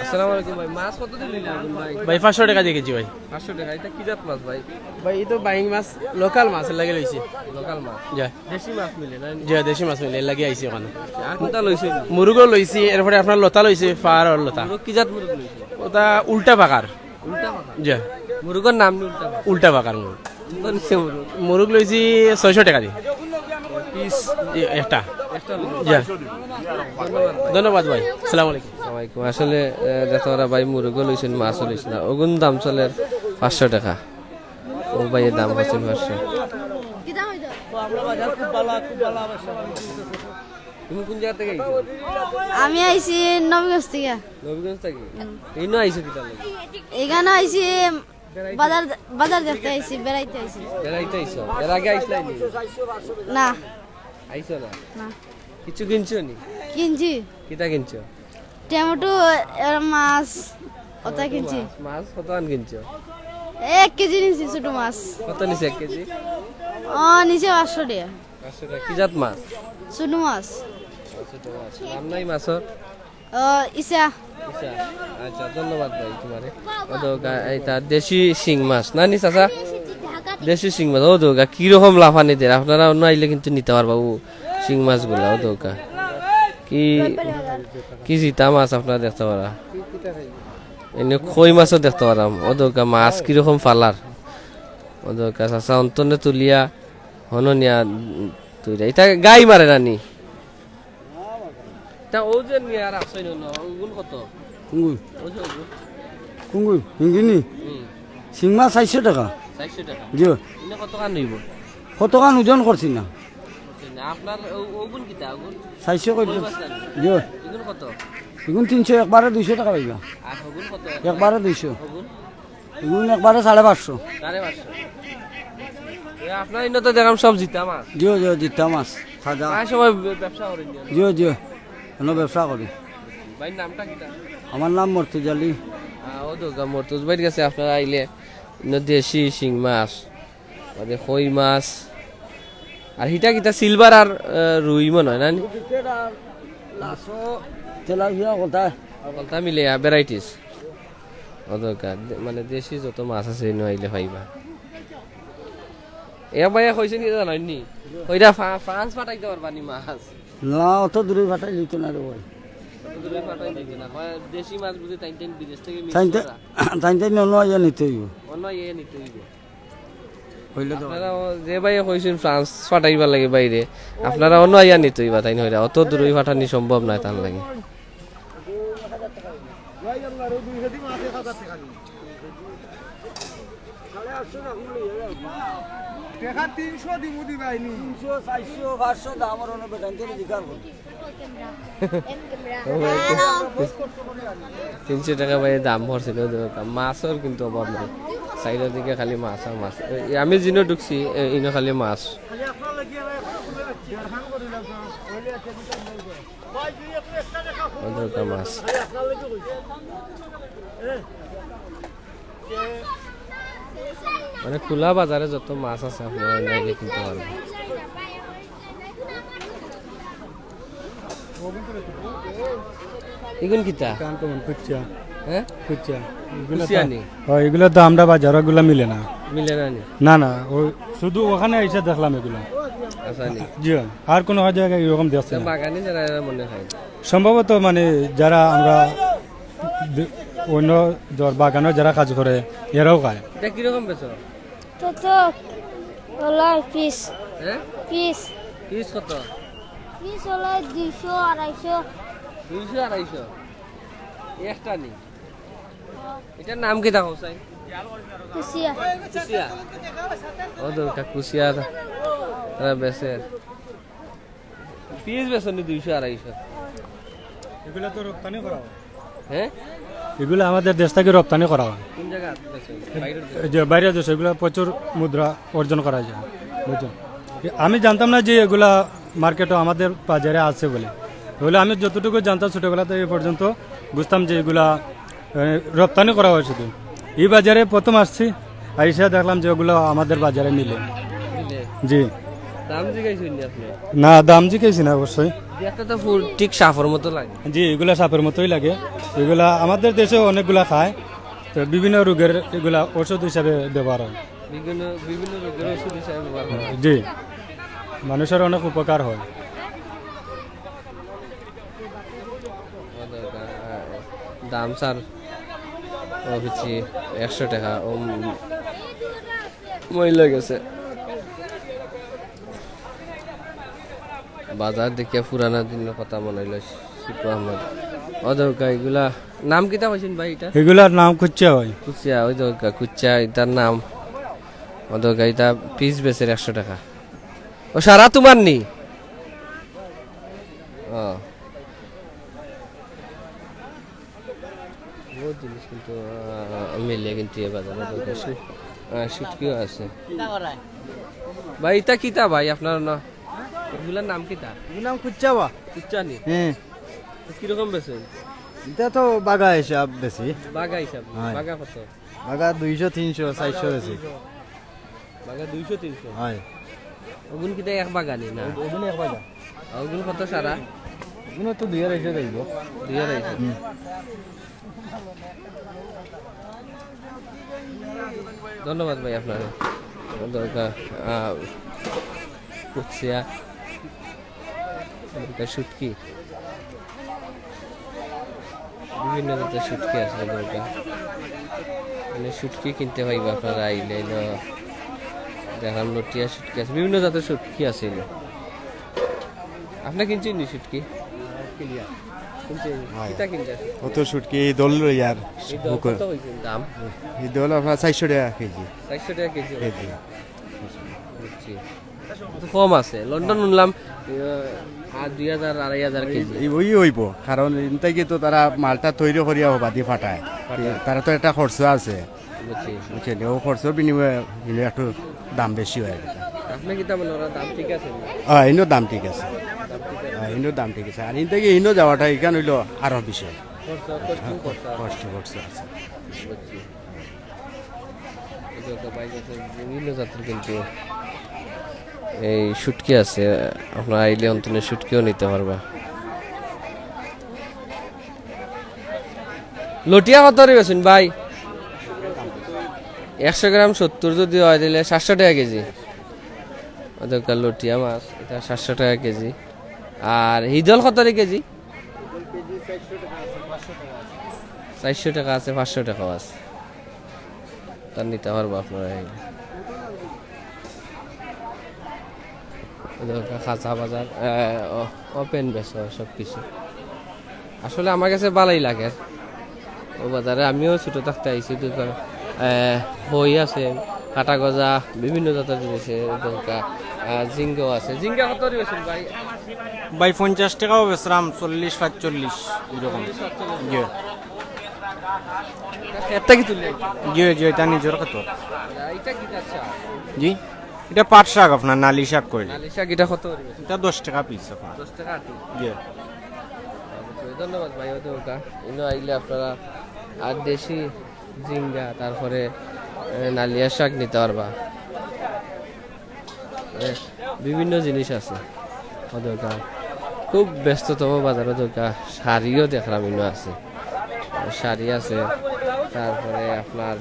আসসালামু আলাইকুম ভাই, মাছ কত দিন নিলেন ভাই? ভাই, পাঁচশো টাকা দিয়ে কেজি ভাই। পাঁচশো টাকা, এটা কি জাত মাছ ভাই? ভাই, এই তো বাইং মাছ, লোকাল মাছ, এর লাগি লইছি। লোকাল মাছ? যা। দেশি মাছ মিলে না? যা, দেশি মাছ মিলে, এর লাগি আইছি ওখানে। আর কোনটা লইছেন? মুরুগও লইছি, এরপরে আপনার লতা লইছি, ফার আর লতা। মুরুগ কি জাত মুরুগ লইছেন? ওটা উল্টা পাকার। উল্টা পাকার? যা। মুরুগর নাম নি উল্টা পাকার? উল্টা পাকার মুরুগ। কত নিছে মুরুগ? মুরুগ লইছি ছয়শো টাকা দি। পিস? এ-, একটা। একটা মুরুগ। যা। ধন্যবাদ ভাই। ধন্যবাদ ভাই। আসসালামু আলাইকুম। আসসালামু আলাইকুম। আসলে, এ, দেখতে পারা ভাই মুরুগও লইছেন, মাছও লইছেন। ওগুন দাম চলের পাঁচশো টাকা। ও ভাই, এর দাম করছেন পাঁচশো। কি দাম হইতো? তো আমরা বাজার খুব ভালো, খুব ভালো অবস্থা। তুমি কোন জায়গা থেকে আইছো? আমি আইছি নবীগঞ্জ থেকে। নবীগঞ্জ থেকে? হুম। ইনো আইছো কিতার লাগি? এখানে আইছি বাজার, বাজার দেখতে আইছি, বেড়াইতে আইছি। বেড়াইতে আইছো? এর আগে আইছলায় নি? না। আইছো না? না। কিছু কিনছো নি? কিনছি। কিতা কিনছো? টমেটো, এর মাছ, ওটা কিনছি। মাছ, মাছ কত আন কিনছো? এক কেজি নিছি ছোট মাছ। কত নিছে এক কেজি? ও, নিছে পাঁচশো টাকা। পাঁচশো টাকা। কি জাত মাছ? ছোট মাছ। ছোট মাছ। নাম নাই মাছর? ও, ইসা। ইসা। আচ্ছা, ধন্যবাদ ভাই তোমারে। ও তো গা-, এটা দেশি শিং মাছ, না নি চাচা? দেশি শিং মাছ। ও তো গা, কিরকম লাফানি দের, আপনারা অন্য আইলে কিন্তু নিতে পারবা ও শিং মাছগুলা। ও তো গা, কি, কি জিতা মাছ আপনারা দেখতে পারা। এনে কই মাছও দেখতে পারাম। ও দরকার মাছ কিরকম ফালার। ও দরকার চাচা অন্তনে তুলিয়া হনো নিয়া, উম, তুইরা। ইতা গাই মারে নানি? তা ও যে নিয়া রাখছইন অনো, ওগুন কত? কুঙ্গুই। ওই যে ওগুন। কুঙ্গুই, হিঙ্গিনি? হুম। শিং মাছ চাইরশো টেকা। চাইরশো টেকা? জি। ইনো কতখান অইবো? কতখান ওজন করছি না। বুঝছি না। আপনার ও-, ওগুন কিতা, ওগুন? চাইরশো কইলে। কই মাছ জানি? জি। এগুন কত? এগুন তিনশো, একবারে দুইশো টেকা পাইবা। আর ওগুন কত? একবারে দুইশো। ওগুন? এগুন একবারে সাড়ে পাঁচশো। সাড়ে পাঁচশো। এ, আপনার ইনো তো দেখলাম সব জিতা মাছ। জি, জি, জিতা মাছ, সাদা। প্রায় সময় ব্য-, ব্যবসা করেন নি? জি, জি, এনো ব্যবসা করি। ভাইর নামটা কিতা? আমার নাম মর্তুজ আলী। আহ, ও দরকার মর্তুজ ভাইর গেছে আপনারা আইলে ইনো দেশি শিং মাছ, বাদে কই মাছ, আর হিটা কিতা সিলভার আর, আহ, রুই মনে হয় না নি? তেলাপিয়া কথা। কথা মিলে, আহ, varieties। ও দরকার, দে-, মানে দেশি যত মাছ আছে, ইনো আইলে পাইবা। এ ভাইয়া কইছেন কি জানেন নি? ওইটা ফ্রা-, ফ্রান্স পাঠাইতে পারবা নি মাছ? না, অত দূরে পাঠাই দিত না রে ভাই। অত দূরে পাঠাই দিত না। কয় দেশি মাছ বুঝে তাইন তাইন বিদেশ থেকে mix তাইন তাইন, করা। তাইন তাইন অনো আইয়া নিতে অইবো। অনো আইয়া নিতে অইবো। হইলে তো আপনারা ও-, যে ভাইয়ে কইছেন ফ্রান্স পাঠাইবার লাগি বাইরে, আপনারা অনো আইয়া নিতে অইবা তাইন হইরা। অত দূরে পাঠানি সম্ভব নায় তার লাগি। টেকা তিনশো দিমু দি ভাই নি। তিনশো, চাইরশো, পাঁচশো দাম আর অনো বেটাইন তো জিকার করে। তিনশো টেকা ভাই দাম পড়ছিল, মাছর কিন্তু অভাব নাই, চাইরোদিকে খালি মাছ আর মাছ। এই আমি যেনো ঢুকছি, এ, ইনো খালি মাছ। ও দরকার মাছ। মানে খোলা বাজারে যত মাছ আছে আপনারা এনে কিনতে পারবেন। ইগুন কিতা? কান কমন কুচ্চা। হ্যাঁ? কুচ্চা। এগুলা কুচিয়া তো, নি? হয়, এগুলা তো আমরা বাজারো এগুলা মিলে না। মিলে না নি? না, না, ও শুধু ওখানে এসে দেখলাম এগুলা। আচ্ছা নি? জি, আর কোনো জায়গায় এরকম দেখছি না। বাগানি যারা এরা মনে হয়। সম্ভবত মানে যারা আমরা দে-, অন্য ধর বাগানো যারা কাজ করে, এরাও খায়। এটা কিরকম বেচো? তো তো ওলাই পিস। হ্যাঁ? পিস। পিস কত? পিস ওলাই দুইশো, আড়াইশো। দুইশো, আড়াইশো? একটা নি? এটার নাম কিতা কও চাই? কুচিয়া। কুচিয়া? ও দরকার কুচিয়া তারা বেচের। পিস বেচনি দুইশো, আড়াইশো। এগুলা তো রপ্তানি করা হয়। হ্যাঁ? এগুলা আমাদের দেশ থেকে রপ্তানি করা হয়। কোন জায়গা আছে দেশে? বাইরের দেশে? এই যে বাইরের দেশে এগুলা প্রচুর মুদ্রা অর্জন করা যায়। বুঝছো? আমি জানতাম না যে এগুলা মার্কেটে আমাদের বাজারে আছে বলে। তাহলে আমি যতটুকু জানতাম ছোটবেলাতে এই পর্যন্ত বুঝতাম যে এগুলা এ, রপ্তানি করা হয় শুধু। এই বাজারে প্রথম আসছি, আইসা দেখলাম যে ওগুলা আমাদের বাজারে মিলে। মিলে? জি। দাম জিজ্ঞাসা করলি আপনি? না, দাম জিজ্ঞাসি না অবশ্যই। যে একটা তো ফুল ঠিক সাপের মতো লাগে। জি, এগুলা সাপের মতোই লাগে। এগুলা আমাদের দেশে অনেকগুলা খায়, তো বিভিন্ন রোগের এগুলা ওষুধ হিসাবে ব্যবহার হয়। বিভিন্ন, বিভিন্ন রোগের ওষুধ হিসাবে ব্যবহার হয়। জি, মানুষের অনেক উপকার হয়। দাম স্যার, ও হচ্ছে একশো টাকা, ও মহিলা গেছে। বাজার দেখিয়া পুরানা দিনের কথা মনে হইল, শিপু আহমদ। ও দরকার এগুলা, নাম কিতা কইছেন ভাই এটা? এগুলার নাম কুচ্চা ভাই। কুচ্চা, ওই দরকার কুচ্চা, এটার নাম। ও দরকার এটা পিস বেচের একশো টাকা। ও সারা তোমার নি? ও। বহুত জিনিস কিন্তু, আহ, মিলে কিন্তু এই বাজারে তো বেশি। আহ, শুটকিও আছে। ভাই, ইতা কিতা ভাই আপনার না? এগুলার নাম কিতা? এগুলার নাম কুচ্চা বা? কুচ্চা নি? হ্যাঁ। তো কিরকম বেচেন? এটা তো বাগা হিসাব বেশি। বাগা হিসাব? হয়। বাগা কত? বাগা দুইশো, তিনশো, চারশো বেশি। বাগা দুইশো, তিনশো? হয়। ওগুন কিতা এক বাগানি না? ওগুন এক বাগা। আর ওগুন কত সারা? ওগুন তো দুই আড়াইশো যাইব। দুই আড়াইশো? হুম। ধন্যবাদ ভাই আপনার। দরকার, আহ, কুচিয়া, দরকার শুটকি। বিভিন্ন জাতের শুটকি আছে দরকার, মানে শুটকি কিনতে পাইবা আপনারা আইলে। এলো দেখলাম লটিয়া শুটকি আছে, বিভিন্ন জাতের শুটকি আছে এলো। আপনি কিনছেন নি শুটকি? কিনছেন? হয়। কিতা কিনছেন? কত শুটকি এই দল ইয়ার এই দল বুকে। কত হইছে দাম? এই দল আপনার চারশো টাকা কেজি। চারশো টাকা কেজি? কেজি। বুঝছি। তো কম আছে। লন্ডন শুনলাম, আহ, আর দুই হাজার, আড়াই হাজার কেজি। এই ওই হইব, কারণ এনতাকি তো তারা মালটা তৈরি করিয়া বাদি ফাটায়। ফাটায়। তারা তো একটা খরচ আছে। বুঝছি। বুঝছেন? ও খরচ বিনিময়ে ইনো একটু দাম বেশি হয় আর কি। আপনি কিতা মনে করেন, দাম ঠিক আছে নি? হ্যাঁ, ইনো দাম ঠিক আছে। দাম ঠিক আছে। হ্যাঁ, ইনো দাম ঠিক আছে। আর এনতাকি ইনো যাওয়াটা এখান হইলো আরো বিষয়। খরচ, কষ্ট, খরচ। কষ্ট, খরচ আছে। বুঝছি। এই যে একটা বাইক আছে, বিভিন্ন জাতের কিন্তু এই শুটকি আছে, আপনারা আইলে অন্তত শুটকিও নিতে পারবা। লটিয়া কত করে বেচুন ভাই? একশো গ্রাম সত্তর যদি হয়, তাহলে সাতশো টাকা কেজি। ওদের লটিয়া মাছ, এটা সাতশো টাকা কেজি। আর হিদল কত করে কেজি? চারশো টাকা আছে, পাঁচশো টাকাও আছে। তা নিতে পারবো আপনারা এই। এই যে কাঁচা বাজার, আহ, ও-, ওপেন বেচা হয় সব কিছু। আসলে আমার কাছে ভালোই লাগে। ও বাজারে আমিও ছোট থাকতে আইছি, তো তার, আহ, খই আছে, কাটা গজা, বিভিন্ন জাতের জিনিস আছে, দরকার, আহ, ঝিঙ্গাও আছে। ঝিঙ্গা কত করে বেচুন ভাই? ভাই, পঞ্চাশ টাকাও বেচরাম, চল্লিশ, পাঁচচল্লিশ এরকম। জি। এটা কি তুললে? জি, জি, এটা নিজের খেত। এটা কি চাচা? জি, এটা পাট শাক, আপনার নালি শাক কইলে। নালি শাক এটা কত করে? এটা দশ টাকা পিস আপনার। দশ টাকা আটি? জি। ধন্যবাদ ভাই, ওদের ওটা। ইনো আইলে আপনারা আর দেশি ঝিঙ্গা, তারপরে, এ, নালিয়া শাক নিতে পারবা। এ, বিভিন্ন জিনিস আছে। ওদের ওটা খুব ব্যস্ততম বাজার, ওদের ওটা শাড়িও দেখলাম ইনো আছে। শাড়ি আছে, তারপরে আপনার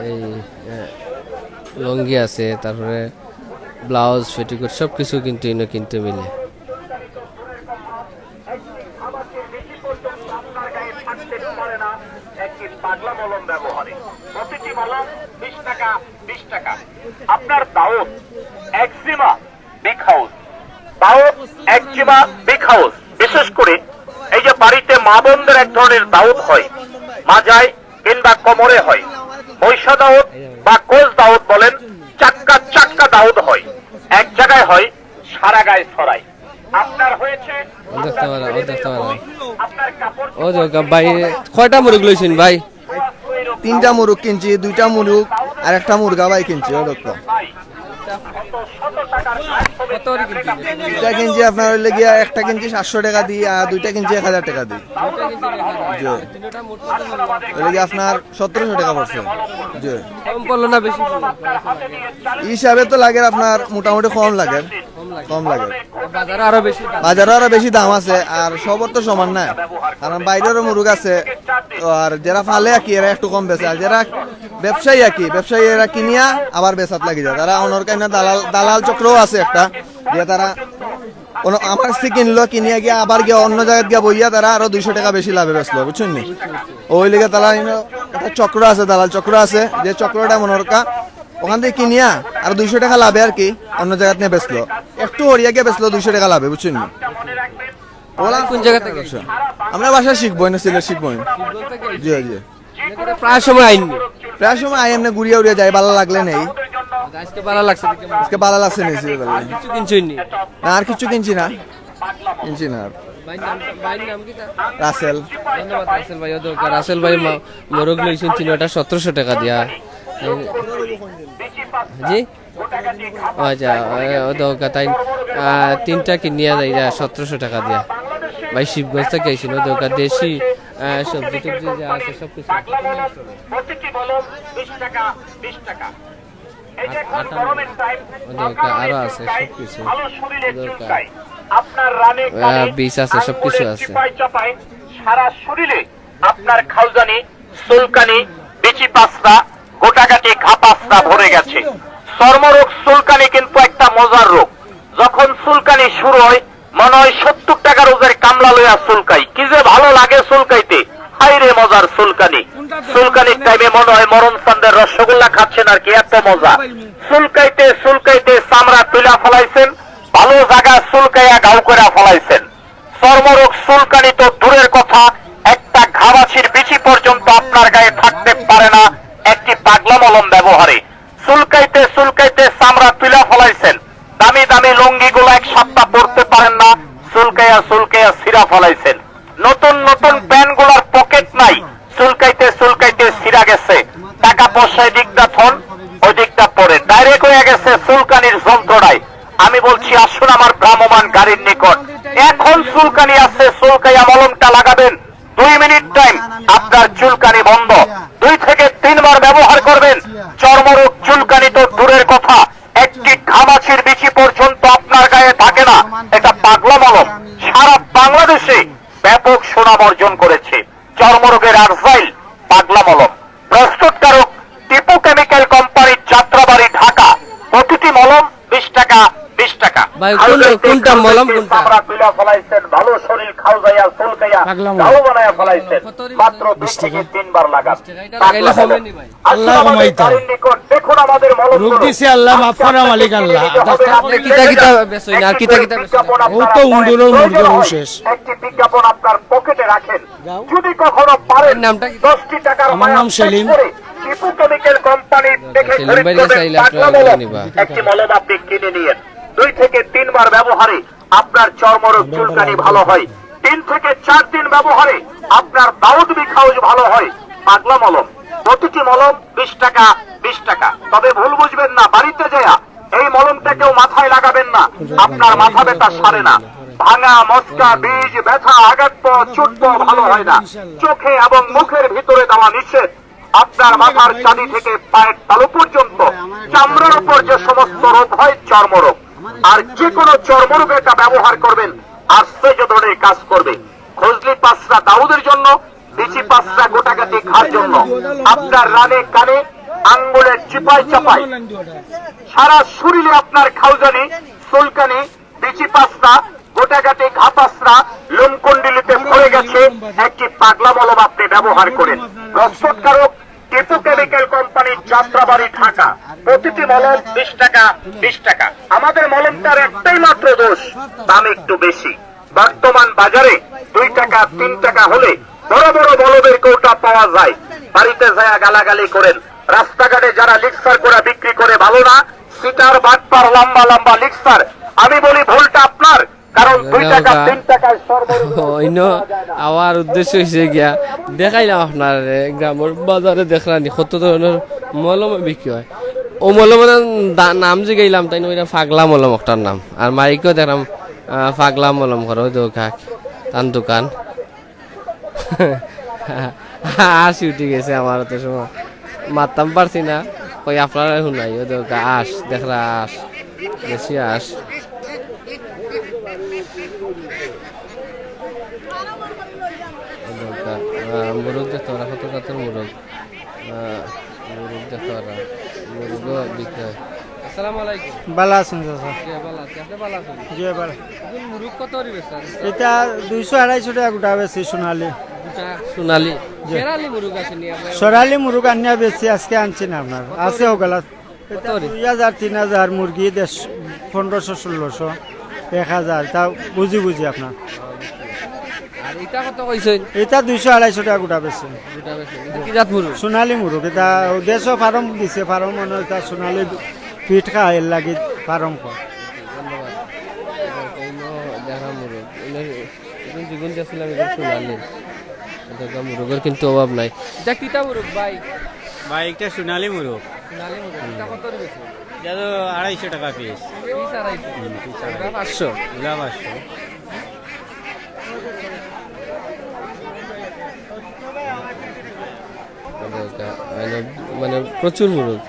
এই, এ, লুঙ্গি আছে, তারপরে ব্লাউজ, পেটিকোট সব কিছু কিন্তু ইনো কিনতে মিলে। একটি পাগলা মলম ব্যবহারে প্রতিটি মলম বিশ টাকা, বিশ টাকা। আপনার দাউদ, একজিমা, বিগ হাউস। দাউদ, একজিমা, বিগ হাউস। বিশেষ করে এই যে বাড়িতে মা বোনদের এক ধরনের দাউদ হয়, মাজায় কিংবা কোমরে হয়, মহিষা দাউদ বা কোচ দাউদ বলেন, চাক্কা চাক্কা দাউদ হয়, এক জায়গায় হয়, সারা গায়ে ছড়ায়। আপনার হয়েছে ও দেখতে পারা, ও দেখতে পারা। আপনার কাপড় ও যে ভাই, কয়টা মুরগ লইছেন ভাই? তিনটা মুরগ কিনছি, দুইটা মুরগ আর একটা মুরগা ভাই কিনছি, ও দেখো। কত করে কিনছেন? দুইটা কিনছি আপনার হইলে গিয়া, একটা কিনছি সাতশো টাকা দি, আর দুইটা কিনছি এক হাজার টাকা দি। জি। হইলে গিয়া আপনার সতেরোশো টাকা পড়ছে। জি। কম পড়লো না বেশি পড়লো? হিসাবে তো লাগে আপনার মোটামুটি কম লাগে। কম লাগে। কম লাগে। বাজারে আরো বেশি দাম। বাজারে আরো বেশি দাম আছে, আর সবর তো সমান না, কারণ বাইরেরও মুরগ আছে, আর যারা ফালে আর কি, এরা একটু কম বেচে, আর যারা ব্যবসায়ী আর কি, ব্যবসায়ী এরা কিনিয়া আবার বেচাত লাগি যায়। তারা অনর কাইনা দালাল, দালাল চক্রও আছে একটা, যে তারা অন-, আমার কাছে কিনলো, কিনিয়া গিয়া আবার গিয়া অন্য জায়গাত গিয়া বইয়া তারা আরো দুইশো টাকা বেশি লাভে বেচলো, বুঝছেন নি? ওই লিগে তারা ইনো একটা চক্র আছে, দালাল চক্র আছে, যে চক্রটা মনে রক্ষা ওখান থেকে কিনিয়া আর দুইশো টাকা লাভে আর কি অন্য জায়গাত নিয়ে বেচলো, একটু হরিয়া গিয়া বেচলো দুইশো টাকা লাভে, বুঝছেন নি? ওলা কোন জায়গা থেকে? আমরা ভাষা শিখবো, এনে সিলেট শিখবো। জি, জি। প্রায় সময় আইন। প্রায় সময় আই, এমনি ঘুরিয়া উড়িয়া যাই, ভালো লাগলে নেই। আজকে ভালো লাগছে দেখে মনে আজকে ভালো লাগছে নেই, সিলেট ভালো। কিছু কিনছইন নি? না, আর কিছু কিনছি না, কিনছি না আর। ভাইর নাম, ভাইর নাম কি তা? রাসেল। ধন্যবাদ রাসেল ভাই, ওদের ওকে। রাসেল ভাই মা-, মোরগ লইছেন তিন ওটা সতেরোশো টাকা দিয়া। জি? ও আচ্ছা, ও, ও তো ওকে তাই, আহ, তিনটা কিনিয়া যাই যা সতেরোশো টাকা দিয়া। ভাই শিবগঞ্জ থেকে আইছেন, ওদের ওকে দেশি, আহ, সবজি টবজি যা আছে সব কিছু। প্রতিটি মলম বিশ টাকা, বিশ টাকা। এই যে এখন আটা গরমের টাইম, ওদের ওকে আরো আছে সব কিছু। ভালো শরীরে ওদের ওকে, চুলকায়। আপনার রানে আহ, কানে, বিষ আছে, সব কিছু আঙ্গুলে আছে। চিপায় চাপায়, সারা শরীরে আপনার খাউজানি, চুলকানি, বিচি পাসরা, গোটাগাটি ঘা পাসরা ভরে গেছে। চর্মরোগ চুলকানি কিন্তু একটা মজার রোগ। যখন চুলকানি শুরু হয়, মনে হয় সত্তর টাকা রোজের কামলা লইয়া চুলকাই, কি যে ভালো লাগে চুলকাইতে। হায় রে মজার চুলকানি। চুলকানির টাইমে মনে হয় মরণ চান্দের রসগোল্লা খাচ্ছেন আর কি, এত মজা। চুলকাইতে চুলকাইতে চামড়া তুলা ফালাইছেন, ভালো জায়গা চুলকাইয়া গাউ করা ফালাইছেন। চর্মরোগ চুলকানি তো দূরের কথা, একটা ঘামাচির বিচি পর্যন্ত আপনার গায়ে থাকতে পারে না একটি পাগলা মলম ব্যবহারে। চুলকাইতে চুলকাইতে চামড়া তুলা ফালাইছেন, দামি দামি লুঙ্গিগুলো এক সপ্তাহ পরতে পারেন না, চুলকাইয়া চুলকাইয়া ছিঁড়া ফালাইছেন। নতুন নতুন প্যান্টগুলোর পকেট নাই, চুলকাইতে চুলকাইতে ছিঁড়া গেছে। টাকা পয়সায় দিকটা থন, ওই দিকটা পরে। ডাইরেক্ট হয়ে গেছে চুলকানির যন্ত্রণায়। আমি বলছি, আসুন আমার ভ্রাম্যমান গাড়ির নিকট। এখন চুলকানি আছে, চুলকাইয়া মলমটা লাগাবেন। দুই মিনিট টাইম, আপনার চুলকানি বন্ধ। দুই থেকে তিনবার ব্যবহার করবেন। চর্মরোগ চুলকানি তো দূরের কথা, একটি ঘামাচির বিচি পর্যন্ত আপনার গায়ে থাকে না। এটা পাগলা মলম, সারা বাংলাদেশে ব্যাপক সুনাম অর্জন করেছে। চর্মরোগের আরজাইল পাগলা মলম। প্রস্তুতকারক টিপু কেমিক্যাল কোম্পানি, যাত্রাবাড়ি, ঢাকা। প্রতিটি মলম বিশ টাকা, বিশ টাকা। ভাই, কোন-, খাওয়াইতে কোনটা মলম, খাওয়াইতে কোনটা? চামড়া তুলা ফালাইছেন, ভালো শরীর খাওয়াইয়া চুলকাইয়া পাগলা মলম। গাউ বানাইয়া ফালাইছেন। কত রে? মাত্র দুই বিশ টাকা। থেকে তিনবার লাগান। বিশ টাকা, এটা লাগাইলে কমে নি ভাই। আল্লাহ কমাইতা। কারেন্ট রেকর্ড, দেখুন আমাদের মলম রোগ গুলো। দিছে আল্লাহ, মাফ করা মালিক আল্লাহ। কিতা কিতা বেচইন, আর কিতা কিতা বেচইন? ও তো উন্দুরর মুরগি শেষ। একটি বিজ্ঞাপন আপনার পকেটে রাখেন। যদি কখনো পারেন, নামটা কি? দশটি টাকার আমার নাম সেলিম। টিপু কেমিক্যাল কোম্পানি দেখে সেলিম খরিদ ভাইরে করবেন চাইলে পাগলা আপনারা মলম। নিবা। একটি মলম আপনি কিনে নিয়েন। দুই থেকে তিনবার ব্যবহারে আপনার চর্মরোগ চুলকানি ভালো হয়। তিন থেকে চার দিন ব্যবহারে আপনার দাউদ বিখাউজ ভালো হয়। পাগলা মলম, প্রতিটি মলম বিশ টাকা, বিশ টাকা। তবে ভুল বুঝবেন না, বাড়িতে যায়া এই মলমটা কেউ মাথায় লাগাবেন না, আপনার মাথা ব্যথা সারে না। ভাঙা, মচকা, বিষ, ব্যথা, আঘাত, চুটপ ভালো হয় না। চোখে এবং মুখের ভিতরে দেওয়া নিষেধ। আপনার মাথার চাঁদি থেকে পায়ের তালু পর্যন্ত চামড়ার উপর যে সমস্ত রোগ হয়, চর্মরোগ, আর যে কোনো চর্মরোগে এটা ব্যবহার করবেন, আশ্চর্য ধরনের কাজ করবে। খজলি পাসরা দাউদের জন্য, বিচি পাসরা গোটাগাটি ঘার জন্য, আপনার রানে কানে, আঙ্গুলের চিপায় চাপায়, সারা শরীরে আপনার খাউজানি, চুলকানি, বিচি পাসরা, গোটাগাটি ঘা পাসরা, লোমকুণ্ডলিতে পড়ে গেছে, একটি পাগলা মলম আপনি ব্যবহার করেন। প্রস্তুতকারক টিপু কেমিক্যাল কোম্পানি, যাত্রাবাড়ি, ঢাকা। প্রতিটি মলম বিশ টাকা, বিশ টাকা। আমাদের মলমটার একটাই মাত্র দোষ, দাম একটু বেশি। বর্তমান বাজারে দুই টাকা, তিন টাকা হলে বড় বড় মলমের কৌটা পাওয়া যায়। বাড়িতে যায়া গালাগালি করেন, রাস্তাঘাটে যারা লিকচার করে বিক্রি করে ভালো না, সিটার বাটপার, লম্বা লম্বা লিকচার। আমি বলি ভুলটা আপনার, কারণ দুই টাকা, তিন টাকায় সর্বনিম্ন অন্য আমার উদ্দেশ্য হইছে গিয়া দেখাইলাম আপনারে, গ্রামের বাজারে দেখরানি কত ধরনের মলম বিক্রি হয়। ও মলমের দা-, নাম জিগাইলাম, তাইন কইরা পাগলা মলম ওটার নাম। আর মাইকও দেখলাম, আহ, পাগলা মলম করো, ওই তো কাক, তান দোকান। হাসি উঠি গেছে আমার অত সময়, মাততাম পারছি না। কই আপনারা হুনাই, ও দরকার আস, দেখরা আস, বেশি আস। ও দরকার, আহ, মুরগ দেখতে পারা, কত জাতের মুরগ। আহ, মুরগ দেখতে পারা, মুরগও বিক্রি হয়। আসসালামু আলাইকুম। ভালা আছইন চাচা? জি, ভালা আছি। আপনি ভালা আছইন? জি, ভালা। এখন মুরগ কত করি বেচছেন? এটা দুইশো আড়াইশো টাকা গোটা বেচি সোনালি। গোটা সোনালি? জি। সোনালি মুরগ আছে নি আপনার? সোনালি মুরগ আনিয়া বেচি, আজকে আনছি না আপনার। কত আছে করি? ওগুলা। কত এটা করি? দুই হাজার, তিন হাজার মুরগি, দেড়শো, পনেরোশো, ষোলোশো, এক হাজার, তা বুঝি বুঝি আপনার। আর এটা কত কইছেন? এটা দুইশো আড়াইশো টাকা গোটা বেচছি। গোটা বেচছেন। এটা কি জাত মুরগ? সোনালী মুরগ। এটা দেশও ফার্ম দিছে, ফার্ম মানে এটা সোনালী ফিট খায়, এর লাগি ফার্ম কয়। ধন্যবাদ। এটা হইলো দেশা মুরগ। এটা এখন যেগুন দেখছিলাম, এটা সোনালী। এটা মুরগের কিন্তু অভাব নাই। এটা কিতা মুরগ ভাই? ভাই, এটা সোনালী মুরগ। সোনালী মুরগ। এটা কত করে বেচছেন? এটা তো আড়াইশো টাকা পিস। পিস আড়াইশো? হুম, পিস আড়াইশো। ওটা পাঁচশো? ওটা পাঁচশো। মানে, মানে, প্রচুর মুরগ।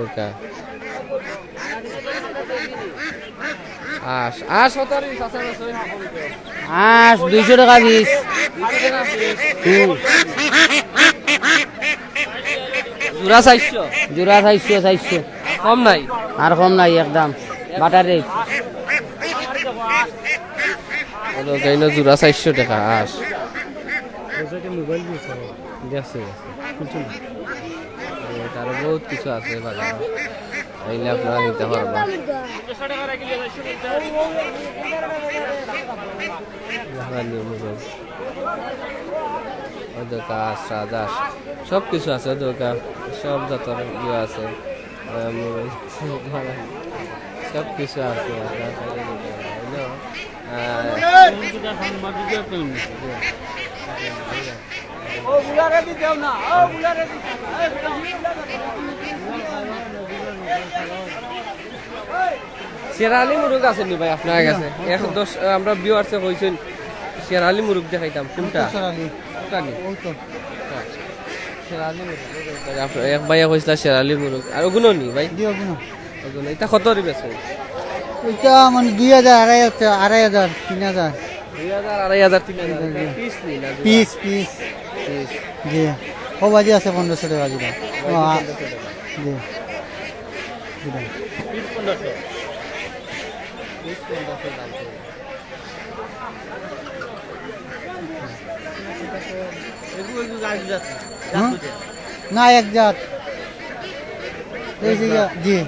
ওটা। আস, আস, কত রে, চাচা, বেচো? আস, দুইশো টাকা পিস। দুইশো টাকা পিস? হুম। জোড়া চাইরশো? জোড়া চাইরশো, চাইরশো। কম নাই? আর কম নাই, একদম বাটার রেট। অউ দেখউক্কা, ইনো জোড়া চাইরশো টেকা আস। দেখছি, দেখছি। কিছু না। এই, তারও বহুত কিছু আছে বাজারো। আইলে আপনারা নিতা পারবা। অউ দেখউক্কা, আস, আস, আস। সব কিছু আছে, অউ দেখউক্কা, সব জাতর ইয়ে আছে। আম, সব কিছু আছে, আপনারা চাইলে নিতা পারবা। হইলো, আহ, শের আলী মুরগ আছে নি ভাই আপনার কাছে? এক দশ, আমরা ভিউয়ার্সে কইছইন শের আলী মুরগ দেখাইতাম, কোনটা? শের আলী। কোনটা নি? ওই তো। শের আলী মুরগ। এক ভাইয়ে কইছলা শের আলী মুরগ। আর অগুনও নি ভাই? জি, অগুনও। অগুনও। ইটা কত করি বেচো? ইটা মানে দুই হাজার, আড়াই হাজার, আড়াই হাজার, তিন হাজার। দুই হাজার, আড়াই হাজার, তিন হাজার। জি, জি। ইটা পিস নি না জোড়া? Piece, piece. পিস। জি। ও বাজি আছে পনেরোশো টেকা জোড়া। ও, আ-, পনেরোশো টেকা। জি। জি ভাই। পিস পনেরোশো। পিস পনেরোশো দাম। এগু, এগু গাছ যাচ্ছে। হুম? না, এক জাত। এই যে, জি।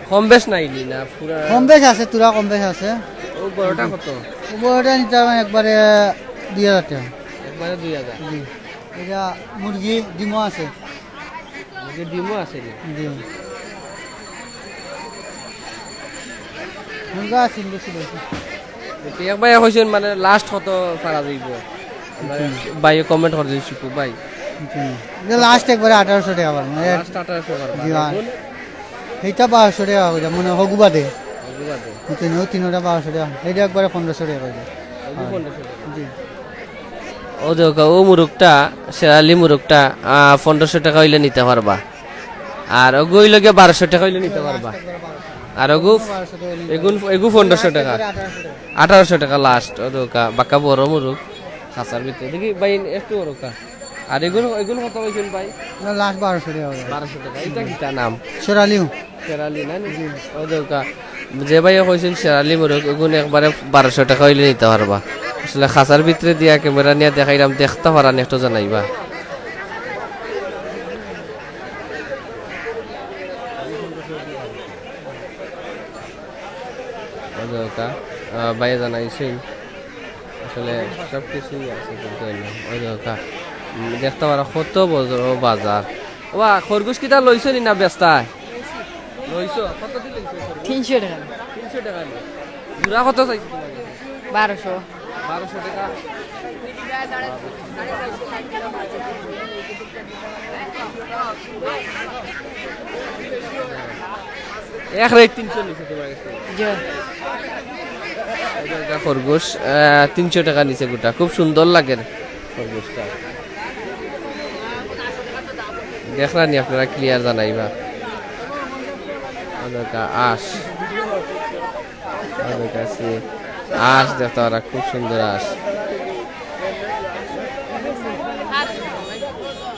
কম বেশ নাই নি না, পুরা কম বেশ আছে, তুরা কম বেশ আছে। ও বড়টা কত? ও বড়টা নিতাম একবারে দুই হাজার টেকা। একবারে দুই হাজার? জি। এটা মুরগি, ডিমও আছে। মুরগি ডিমও আছে নি? জি। মুরগা আছে, বেশি বেশি। দেখি, এক ভাইয়ে কইছইন মানে লাস্ট কত পারা যাইবো? আমরা জি। ভাইয়ে কমেন্ট করছইন শুকু ভাই। জি। এটা লাস্ট একবারে আঠারোশো টেকা পারবো। লাস্ট আঠারোশো পারবা। জি, আর এইটা বারোশো টেকা অইবো, মানে হগু বাদে। হগু বাদে। বুঝছইন, ও তিনোটা বারোশো টেকা। এইটা একবারে পনেরোশো টেকা অইবো। হগু পনেরোশো টেকা। জি। ও দেখউক্কা, ও মুরগটা, শের আলী মুরগটা, আহ, পনেরোশো টেকা অইলে নিতা পারবা। আর অগু অইলো গিয়া বারোশো টেকা অইলে নিতা পারবা। আর অগু, এগুন, এগু পনেরোশো টেকা। আঠারোশো টেকা লাস্ট, ও দেখউক্কা, বাক্কা বড় মুরগ, খাঁচার ভিতরে। দেখি ভাই, একটু বড় কা। আর এগুন, এগুন কত কইছইন ভাই? না, লাস্ট বারোশো টেকা অইবো। বারোশো টেকা। ইটা কিতা নাম? শের আলী। শের আলী না নি? জি। ও দেখউক্কা, যে ভাইয়ে কইছইন শের আলী মুরগ, এগুন একবারে বারোশো টেকা অইলে নিতা পারবা। আসলে খাঁচার ভিতরে দিয়া ক্যামেরা নিয়া দেখাইরাম, দেখতা পারা নি একটু জানাইবা। ও দেখউক্কা, আহ, ভাইয়ে জানাইছইন। আসলে সব কিছুই আছে কিন্তু অইন্য। ও দেখউক্কা, উম, দেখতা পারা কত বড় বাজার। ওবা, খরগোশ কিতা লইছো নি না বেচতায়? লইছো? কত দি লইছো খরগোশ? তিনশো টেকা। তিনশো টেকা নি? জোড়া কত চাইছে তুমার কাছে? বারোশো। বারোশো টেকা? এক রেট তিনশো নিছে তুমার কাছে? জি। এই যে একটা খরগোশ, আহ, তিনশো টেকা নিছে গোটা। খুব সুন্দর লাগের খরগোশটা। দেখরা নি আপনারা ক্লিয়ার জানাইবা। অউ দেখউক্কা আস। অউ দেখউক্কা আস দেখতা পারা, খুব সুন্দর আস।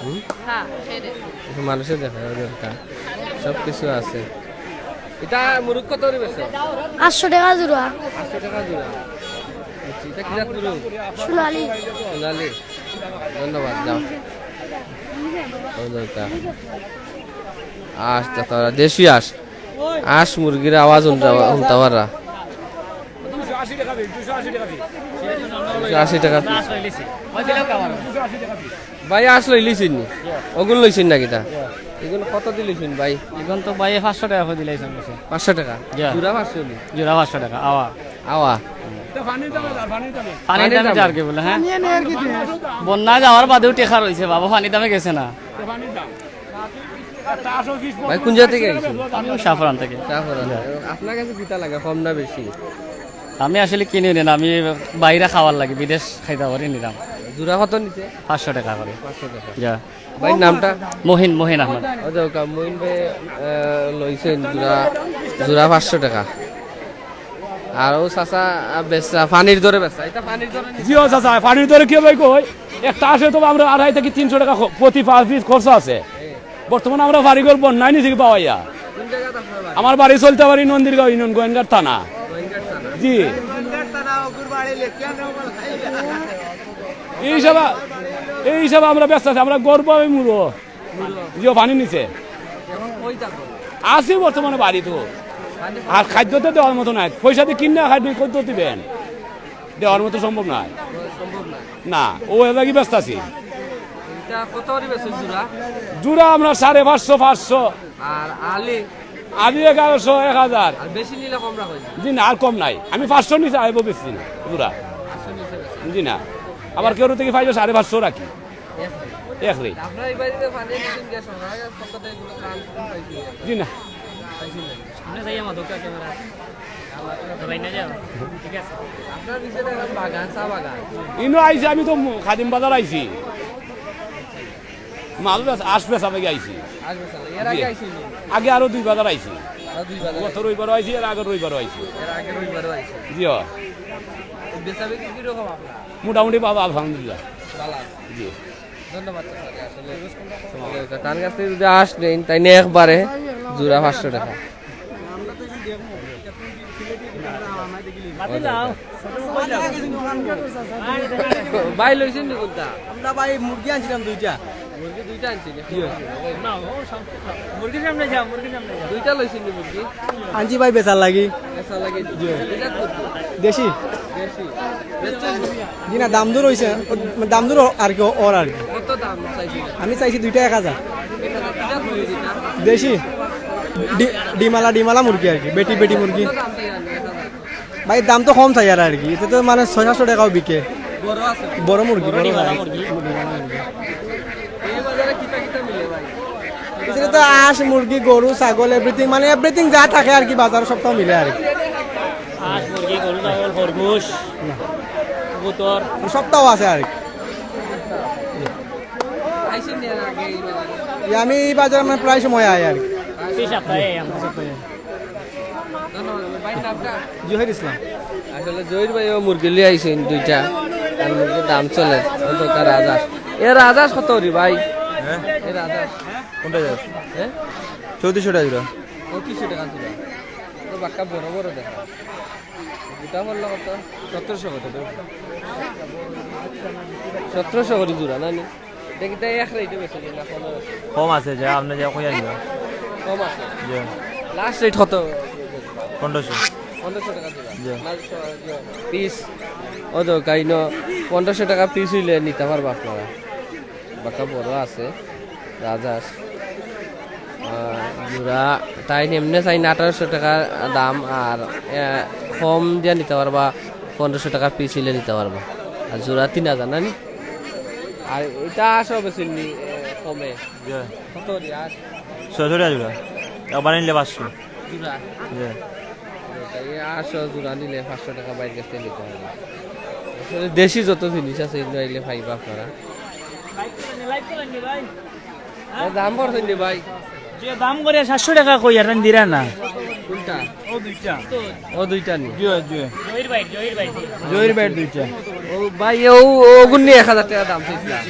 হুম? হ্যাঁ, সেটাই। একটু মানুষে দেখায়, অউ দেখউক্কা। সব কিছু আছে। ইটা মুরগ কত করি বেচো? আটশো টেকা জোড়া। আটশো টেকা জোড়া। আচ্ছা, ইটা কি জাত মুরগ? সোনালি। সোনালি। ধন্যবাদ, যাও। অউ দেখউক্কা। আস, তা তারা দেশি আস। আস মুরগির আওয়াজ হুনতা, হুনতা পারা। দুইশো আশি টেকা পিস। ভাই, আস লইলিছইন নি? অগুন লইছইন না কিতা? অগুন কত দি লইছইন ভাই? অগুন তো ভাই পাঁচশো টেকা করি দিলাইছইন। পাঁচশো টেকা? জি। জোড়া পাঁচশো নি? জোড়া পাঁচশো টেকা, আওয়া। আওয়া। পানির দামে যার কি বলে, হ্যাঁ? বন্যায় যাওয়ার বাদেও টেকা রইছে বাবা, পানির দামে গেছে না। ভাই, কোন জায়গা থেকে আইছেন? আমি শাহপরান থেকে। শাহপরান। জি। আপনার কাছে কিতা লাগে, কম না বেশি? আমি আসলে কিনি নি না, আমি বাইরে খাওয়ার লাগি, বিদেশ খাইতা পারি নিরাম। জোড়া কত নিছে? পাঁচশো টেকা করি। পাঁচশো টেকা। জি। ভাই, নামটা? মহিন, মহিন আহমদ। অউ দেখউক্কা, মহিন ভাই, আহ, লইছইন জোড়া, জোড়া পাঁচশো টেকা। আর অউ চাচা, আহ, বেচরা, পানির দরে বেচরা। ইটা পানির দরে নিছে? জি অয় চাচা, পানির দরে কিতা ভাই কই? একটা আসে তো আমরা আড়াই থাকি তিনশো টেকা খ-, প্রতি পাঁচ পিস খরচ আছে। বর্তমানে আমরা বাড়িঘর বন্যায় নিছি কি পাওয়াইয়া। কোন জাগাত আপনার আমার বাড়ি সলতাবাড়ি, নন্দীরগাঁও ইউনিয়ন, গোয়েন্দার থানা। জি। এই হিসাবে, এই হিসাবে আমরা ব্যস্ত আছি, আমরা গরু পাই মুরো। জি, ও পানি নিচে। আছি বর্তমানে বাড়িত। আর খাদ্য তো দেওয়ার মতো নাই, পয়সা দিয়ে কিনে খাদ্য কত দিবেন? দেওয়ার মতো সম্ভব নয়। না, ও এলাকি ব্যস্ত আছি। এটা কত করে বেচছেন জোড়া? জোড়া আমরা সাড়ে পাঁচশো, পাঁচশো। আর আলি? আলি এগারোশো, এক হাজার। আর বেশি নিলে কম রাখা যায়? জি না, আর কম নাই। আমি পাঁচশো নিচে আইব বেশি না জোড়া। পাঁচশো নিচে বেশি? জি না। আবার কেউ থেকে পাইলে সাড়ে পাঁচশো রাখি। এক রেট। এক রেট। আপনারা এই বাড়িতে পানি দিচ্ছেন গ্যাস, সরকারের পক্ষ থেকে কোনো ত্রাণ পাইছেন? জি না। পাইছেন না? সামনে যাই আমার দোকান ক্যামেরা। ভাই না যাও। ঠিক আছে। আপনার নিচে দেখলাম বাগান, চা বাগান। ইনো আইছি, আমি তো মু-, খাদিম বাজার আইছি। মাল বেচ-, আশ বেচা লাগি আইছি। আশ বেচা লাগি। এর আগে জি। আইছি নি? আগে আরো দুই বাজার আইছি। আরো দুই বাজার গত আইছি। রবিবারও আইছি, এর আগের রবিবারও আইছি। এর আগের রবিবারও আইছি। জি, হয়। বেচা বিক্রি কিরকম আপনার? মোটামুটি বাবা, আলহামদুলিল্লাহ। ভালো আছে। জি। ধন্যবাদ আপনাকে আসলে। তার কাছ থেকে যদি আশ নেন, তাই নিয়ে একবারে জোড়া পাঁচশো টাকা। ভাই লইছেন নি কোনটা? আমরা ভাই মুরগি আনছিলাম দুইটা। মুরগি দুইটা আনছি নি? মুরগির সামনে যাও, মুরগির সামনে যাও। দুইটা লইছেন নি মুরগি? আনছি ভাই বেচার লাগি। বেচার লাগি? জি। এটা কত? দেশি। দেশি। বেচছেন? জি না, দাম দর হইছে, দাম দর আর কি, ওর আর কি। কত দাম চাইছেন? আমি চাইছি দুইটা এক হাজার। এটা কিটা মুরগি এটা? দেশি। ডি-, ডিমালা, ডিমালা মুরগি আর কি, বেটি, বেটি মুরগি। কত দাম চাইছেন? এক হাজার। ভাই, দাম তো কম চাই আর, আর কি। এটা তো মানে ছয় সাতশো টাকাও বিকে। বড় আছে? বড় মুরগি, বড় মুরগি। এই বাজারে কিতা কিতা মিলে ভাই? এখানে তো আঁশ, মুরগি, গরু, ছাগল, এভরিথিং, মানে এভরিথিং যা থাকে আর কি, বাজারে সবটাও মিলে আর কি। আঁশ, মুরগি, গরু, ছাগল, খরগোশ, কবুতর। সবটাও আছে আর কি। আইছেন নি এর আগে এই বাজারে? এই আমি এই বাজারে মানে প্রায় সময় আই আর কি। এই সপ্তাহে, এই আমরা সপ্তাহে। ধন্যবাদ। ভাইয়ের নামটা? জহির ইসলাম। আসলে জহির ভাই ও মুরগি লই আইছেন দুইটা, আর মুরগির দাম চলে, ও তো একটা রাজহাঁস। এ রাজহাঁস কত রে ভাই? হ্যাঁ? এ রাজহাঁস? কোনটা যাস? হ্যাঁ? চৌত্রিশশো টাকা জোড়া। পঁচিশশো টাকা জোড়া। তো বাক্কা বড় বড় দেখা। দুটা পড়লো কত? সতেরোশো কত? সতেরোশো করে জোড়া না নি? দেখি তাই এক রেটে বেচে দিন না, কম আছে? কম আছে, যে আপনি যে কই আনবেন? কম আছে? জি। লাস্ট রেট কত? পনেরোশো। পনেরোশো টাকা জোড়া? জি। না, জ-, পিস। ও তো কাইন পনেরোশো টাকা পিস হইলে নিতে পারবা আপনারা। বাক্কা বড় আছে, রাজহাঁস। আহ, জোড়া তাই এমনি চাই না আঠারোশো টাকা দাম, আর, আহ, কম দিয়া নিতে পারবা, পনেরোশো টাকা পিস হইলে নিতে পারবা। আর জোড়া তিন হাজার না নি? আর এটা আসো বেশি নি, এ, কমে। জি। কত করি আর? ছয়শো টাকা জোড়া। একবার নিলে পাঁচশো। জোড়া? জি। এই আসো জোড়া নিলে পাঁচশো টাকা বাইরের কাছ থেকে নিতে হবে। আসলে দেশি যত জিনিস আছে, এগুলো আইলে পাইবা আপনারা। এ দাম বড় হইনি ভাই। যে দাম করে সাতশো টাকা কই, আর দিরা না। কোনটা? ও দুইটা। ও দুইটা নি? জি, জি। জহির ভাই, জহির ভাই। জহির ভাই দুইটা। ও ভাই, ও, ওগুন নিয়ে এক হাজার টাকা দাম চাইছিলাম।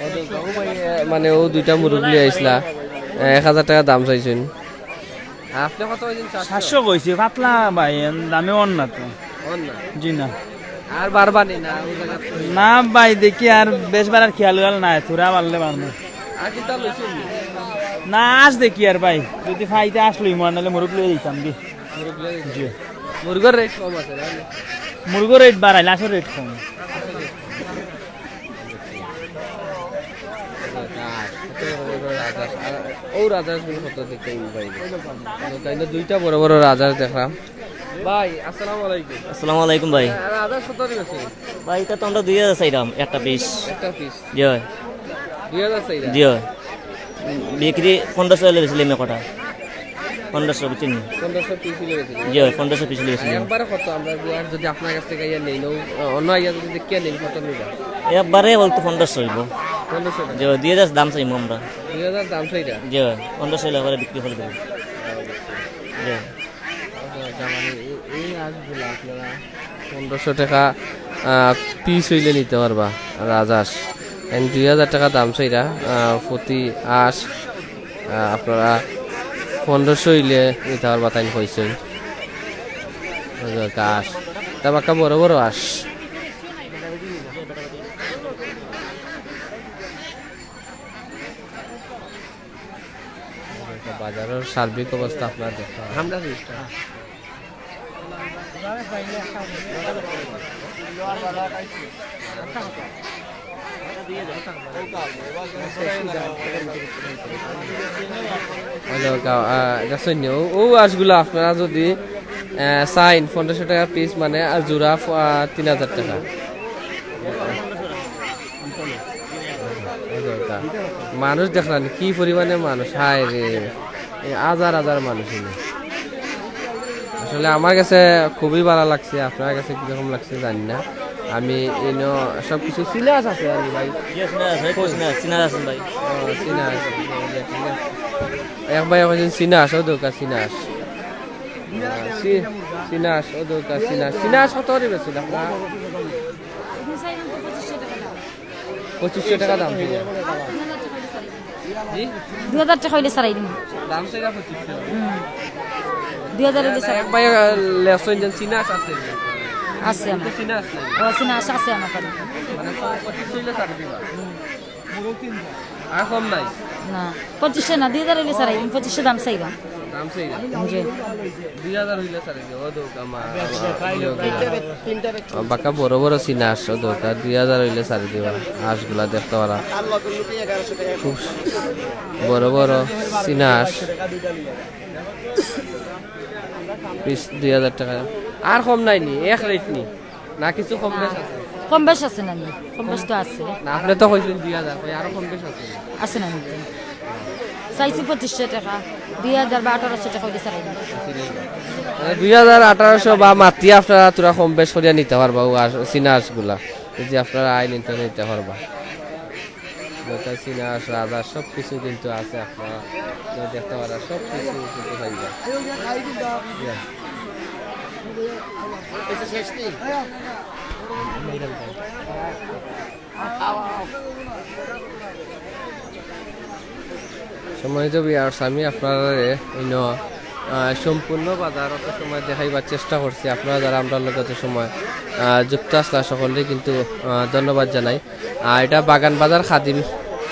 ও তো, ও ভাই, এ, মানে ও দুইটা মুরগ নিয়ে আইসলা, এ, এক হাজার টাকা দাম চাইছেন। আপনি কত কইছেন? সাতশো। সাতশো কইছি, পাতলা ভাই, এন দামে অন না তো। অন না? জি না। আর বাড়বা নি না, ওই জায়গা তো? না ভাই, দেখি আর বেশ বাড়ার খেয়াল উয়াল নাই, থুড়া বাড়লে বাড়বো। আর কিতা লইছেন নি? না, আজ দেখি আর ভাই, যদি ফাইতে আস লইমু, আর নাহলে মুরগ লই দিতাম কি। মুরগ লই দিতাম। জি। মুরগর রেট কম আছে, না? মুরগর রেট বাড়াইলে আসল রেট কম। রাজহাঁস, কত বড় বড় রাজহাঁস। আর ও রাজহাঁসগুলো কত দেখতে ভাই। তাই না, দুইটা বড় বড় রাজহাঁস দেখলাম। ভাই, আসসালামু আলাইকুম। আসসালামু আলাইকুম ভাই। রাজহাঁস কত করে বেচে? ভাই, এটা তো আমরা দুই হাজার চাইলাম, একটা পিস। একটা পিস? জি হয়। দুই হাজার চাইলাম? জি হয়। বিক্রি পনেরোশো হলে বেশি লেমে কটা। পনেরোশো, বুঝছেন নি? পনেরোশো পিস হলে বেশি লেমে। জি হয়, পনেরোশো পিস হলে বেশি লেমে। একবারে কত আমরা আর যদি আপনার কাছ থেকে ইয়ে নেই, নো-, অন্য ইয়ে যদি দেখিয়ে নেই, কত নিবা? একবারে বলতে পনেরোশো হইব। পনেরোশো টাকা? জি হয়, দুই হাজার দাম চাইমু আমরা। দুই হাজার দাম চাইরা? জি হয়, পনেরোশো হলে একবারে বিক্রি করে দেবো। জি হয়। আচ্ছা, আচ্ছা, মানে এই, এই হাঁসগুলা আপনারা পনেরোশো টাকা, আহ, পিস হইলে নিতে পারবা রাজহাঁস। And দুই হাজার টাকা দাম চাইরা, আহ, প্রতি হাঁস, আহ, আপনারা পনেরোশো অইলে নিতা পারবা তাইন কইছইন। ওই যে আঁশ। তা বাক্কা বড় বড় আঁশ। বাজারর সার্বিক অবস্থা আপনারা দেখতে পারেন। আমরা চেষ্টা। ওই দেখো, আহ, দেখছেন নি? ও, ও আঁশগুলা আপনারা যদি, আহ, চাইন, পনেরোশো টাকা পিস, মানে, আর জোড়া, আহ, তিন হাজার টাকা। মানুষ দেখলেন কি পরিমাণে মানুষ, হায় রে, এই হাজার হাজার মানুষ এনে। আসলে আমার কাছে খুবই ভালা লাগছে, আপনার কাছে কিরকম লাগছে জানি না। আমি ইনো সব কিছু চিনাস আছে আর কি ভাই। ইয়ে চিনাস আছে, কই চিনাস, চিনাস আছে ভাই। ও, চিনাস আছে, ঠিক আছে। এক ভাই কইছেন চিনাস, ও দোকা চিনাস। আহ, চি-, চিনাস, ও দোকা চিনাস। চিনাস কত করে বেচছেন আপনারা? পঁচিশশো টাকা দাম চাইরা। জি? দুই হাজার টাকা অইলে ছাড়াই দিমু। দাম চাইরা পঁচিশশো। হুম। দুই হাজার অইলে ছাড়াই। এক ভাই, আহ, লেসন যেন চিনাস আছে। আছে আমার। তো চিনাস নাই। ও, চিনাস আছে আমার কাছে। মানে, পঁচিশশো অইলে ছাড়ি দিবা। আর কম নাই? না, পঁচিশশো না, দুই হাজার অইলে ছাড়াই দিমু, পঁচিশশো দাম চাইবা। দাম চাইবা? জি। দুই হাজার অইলে ছাড়ি দিবা, ও দোকা মা, বাক্কা বড় বড় চিনাস, ও দোকা, দুই হাজার অইলে ছাড়ি দিবা, আঁশগুলা দেখতে পারা। খুব বড় বড় চিনাস। পিস দুই হাজার টাকা। আর কম নাই নি, এক রেট নি? না, কিছু কম বেশ আছে? কম বেশ আছে না নি? কম বেশ তো আছে। না, আপনি তো কইছেন দুই হাজার, কই আরো কম বেশ আছে? আছে না নি? চাইছি পঁচিশশো টাকা, দুই হাজার বা আঠারোশো টাকা অইলে ছাড়াই দিমু। মানে দুই হাজার, আঠারোশো বা মাতি আপনারা তোরা কম বেশ করিয়া নিতা পারবা, ও আঁশ, চিনাসগুলা। যদি আপনারা আইন নিতে নিতা পারবা। যেটা চিনাস, রাজা সব কিছু কিন্তু আছে, আপনারা দেখতে পারা সব কিছু কিন্তু পাইবা। ইয়া। সম্মানিত viewers, আমি আপনারারে ইনো, আহ, সম্পূর্ণ বাজার অত সময় দেখাইবার চেষ্টা করছি। আপনারা যারা আমরার লগে অত সময়, আহ, যুক্ত আছলা, সকলরে কিন্তু, আহ, ধন্যবাদ জানাই। আর এটা বাগান বাজার খাদিম,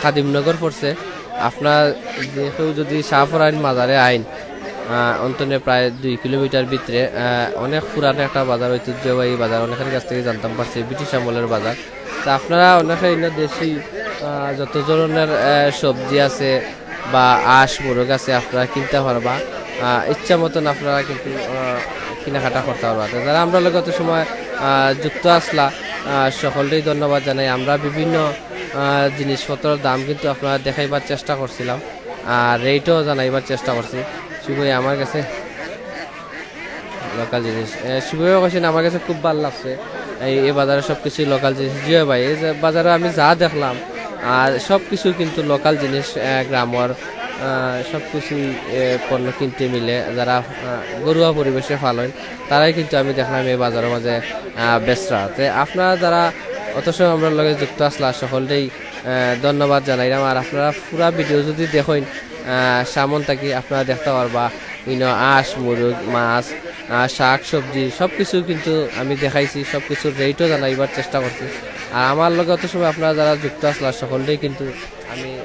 খাদিমনগর পড়ছে। আপনারা যে কেউ যদি শাহপরাইন বাজারে আইন, আহ, অন্তনে প্রায় দুই কিলোমিটার ভিতরে, আহ, অনেক পুরানো একটা বাজার, ঐতিহ্যবাহী বাজার, অনেকের কাছ থেকে জানতাম পারছি ব্রিটিশ আমলের বাজার। তা আপনারা অনেকে ইনো দেশি, আহ, যত ধরনের, আহ, সবজি আছে বা আঁশ মুরগ আছে, আপনারা কিনতা পারবা। আহ, ইচ্ছা মতন আপনারা কিন্তু, আহ, কেনাকাটা করতা পারবা। তো যারা আমরার লগে অত সময়, আহ, যুক্ত আছলা, আহ, সকলরেই ধন্যবাদ জানাই। আমরা বিভিন্ন, আহ, জিনিসপত্রর দাম কিন্তু আপনারা দেখাইবার চেষ্টা করছিলাম, আর রেটও জানাইবার চেষ্টা করছি। শুভ ভাই আমার কাছে লোকাল জিনিস। এ, শুভ ভাই কইছেন, আমার কাছে খুব ভালো লাগছে এই, এই বাজারে সব কিছুই লোকাল জিনিস। জি ভাই, এই যে বাজারে আমি যা দেখলাম, আর সব কিছু কিন্তু লোকাল জিনিস, এ, গ্রামর, আহ, সব কিছুই, এ, পণ্য কিনতে মিলে। যারা, আহ, ঘরোয়া পরিবেশে পালন, তারাই কিন্তু আমি দেখলাম এই বাজারের মাঝে, আহ, বেচরা। তে আপনারা যারা অত সময় আমরার লগে যুক্ত আছলা, সকলরেই, আহ, ধন্যবাদ জানাইলাম। আর আপনারা পুরা ভিডিও যদি দেখইন, আহ, সামন থাকি আপনারা দেখতা পারবা, ইনো আঁশ, মুরগ, মাছ, আহ, শাক, সবজি সব কিছু কিন্তু আমি দেখাইছি, সব কিছুর রেটও জানাইবার চেষ্টা করছি। আর আমার লগে অত সময় আপনারা যারা যুক্ত আছলা, সকলরেই কিন্তু আমি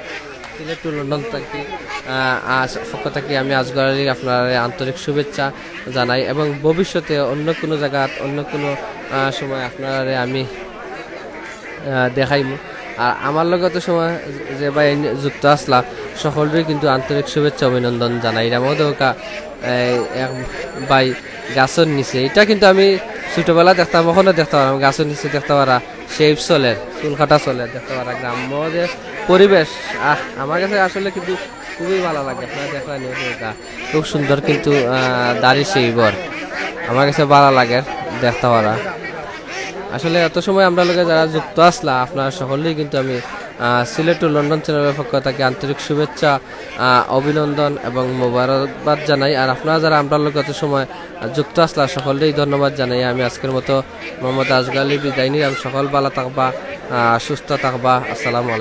সিলেট টু লন্ডন থাকি, আহ, আজ পক্ষ থাকি আমি আজগর আলীর আপনারারে আন্তরিক শুভেচ্ছা জানাই এবং ভবিষ্যতে অন্য কোনো জাগাত, অন্য কোনো, আহ, সময় আপনারারে আমি, আহ, দেখাইমু। আর আমার লগে অত সময় যে ভাই যুক্ত আছলা, সকলরেই কিন্তু আন্তরিক শুভেচ্ছা অভিনন্দন জানাই। রামদৌকা, এই, এক ভাই গাছর নিচে, এটা কিন্তু আমি ছোটবেলা দেখতাম, অখনো দেখতাম, আমি গাছর নিচে দেখতা পারা, শেভ চলের, চুল কাটা চলের, দেখতা পারা গ্রাম্য যে পরিবেশ, আহ, আমার কাছে আসলে কিন্তু খুবই ভালা লাগে। আপনারা দেখরা নিউজ এটা খুব সুন্দর কিন্তু, আহ, দাড়ি শেভর, আমার কাছে ভালা লাগে দেখতা পারা। আসলে অত সময় আমরার লগে যারা যুক্ত আছলা, আপনারা সকলরেই কিন্তু আমি, আহ, সিলেট টু লন্ডন চ্যানেলের পক্ষ থাকি আন্তরিক শুভেচ্ছা, আহ, অভিনন্দন এবং মোবারকবাদ জানাই। আর আপনারা যারা আমরার লগে অত সময়, আহ, যুক্ত আছলা, সকলরেই ধন্যবাদ জানাই। আমি আজকের মতো মোহাম্মদ আজগর আলী বিদায় নিলাম। সকল ভালা থাকবা, আহ, সুস্থ থাকবা। আসসালামু আলাইকুম।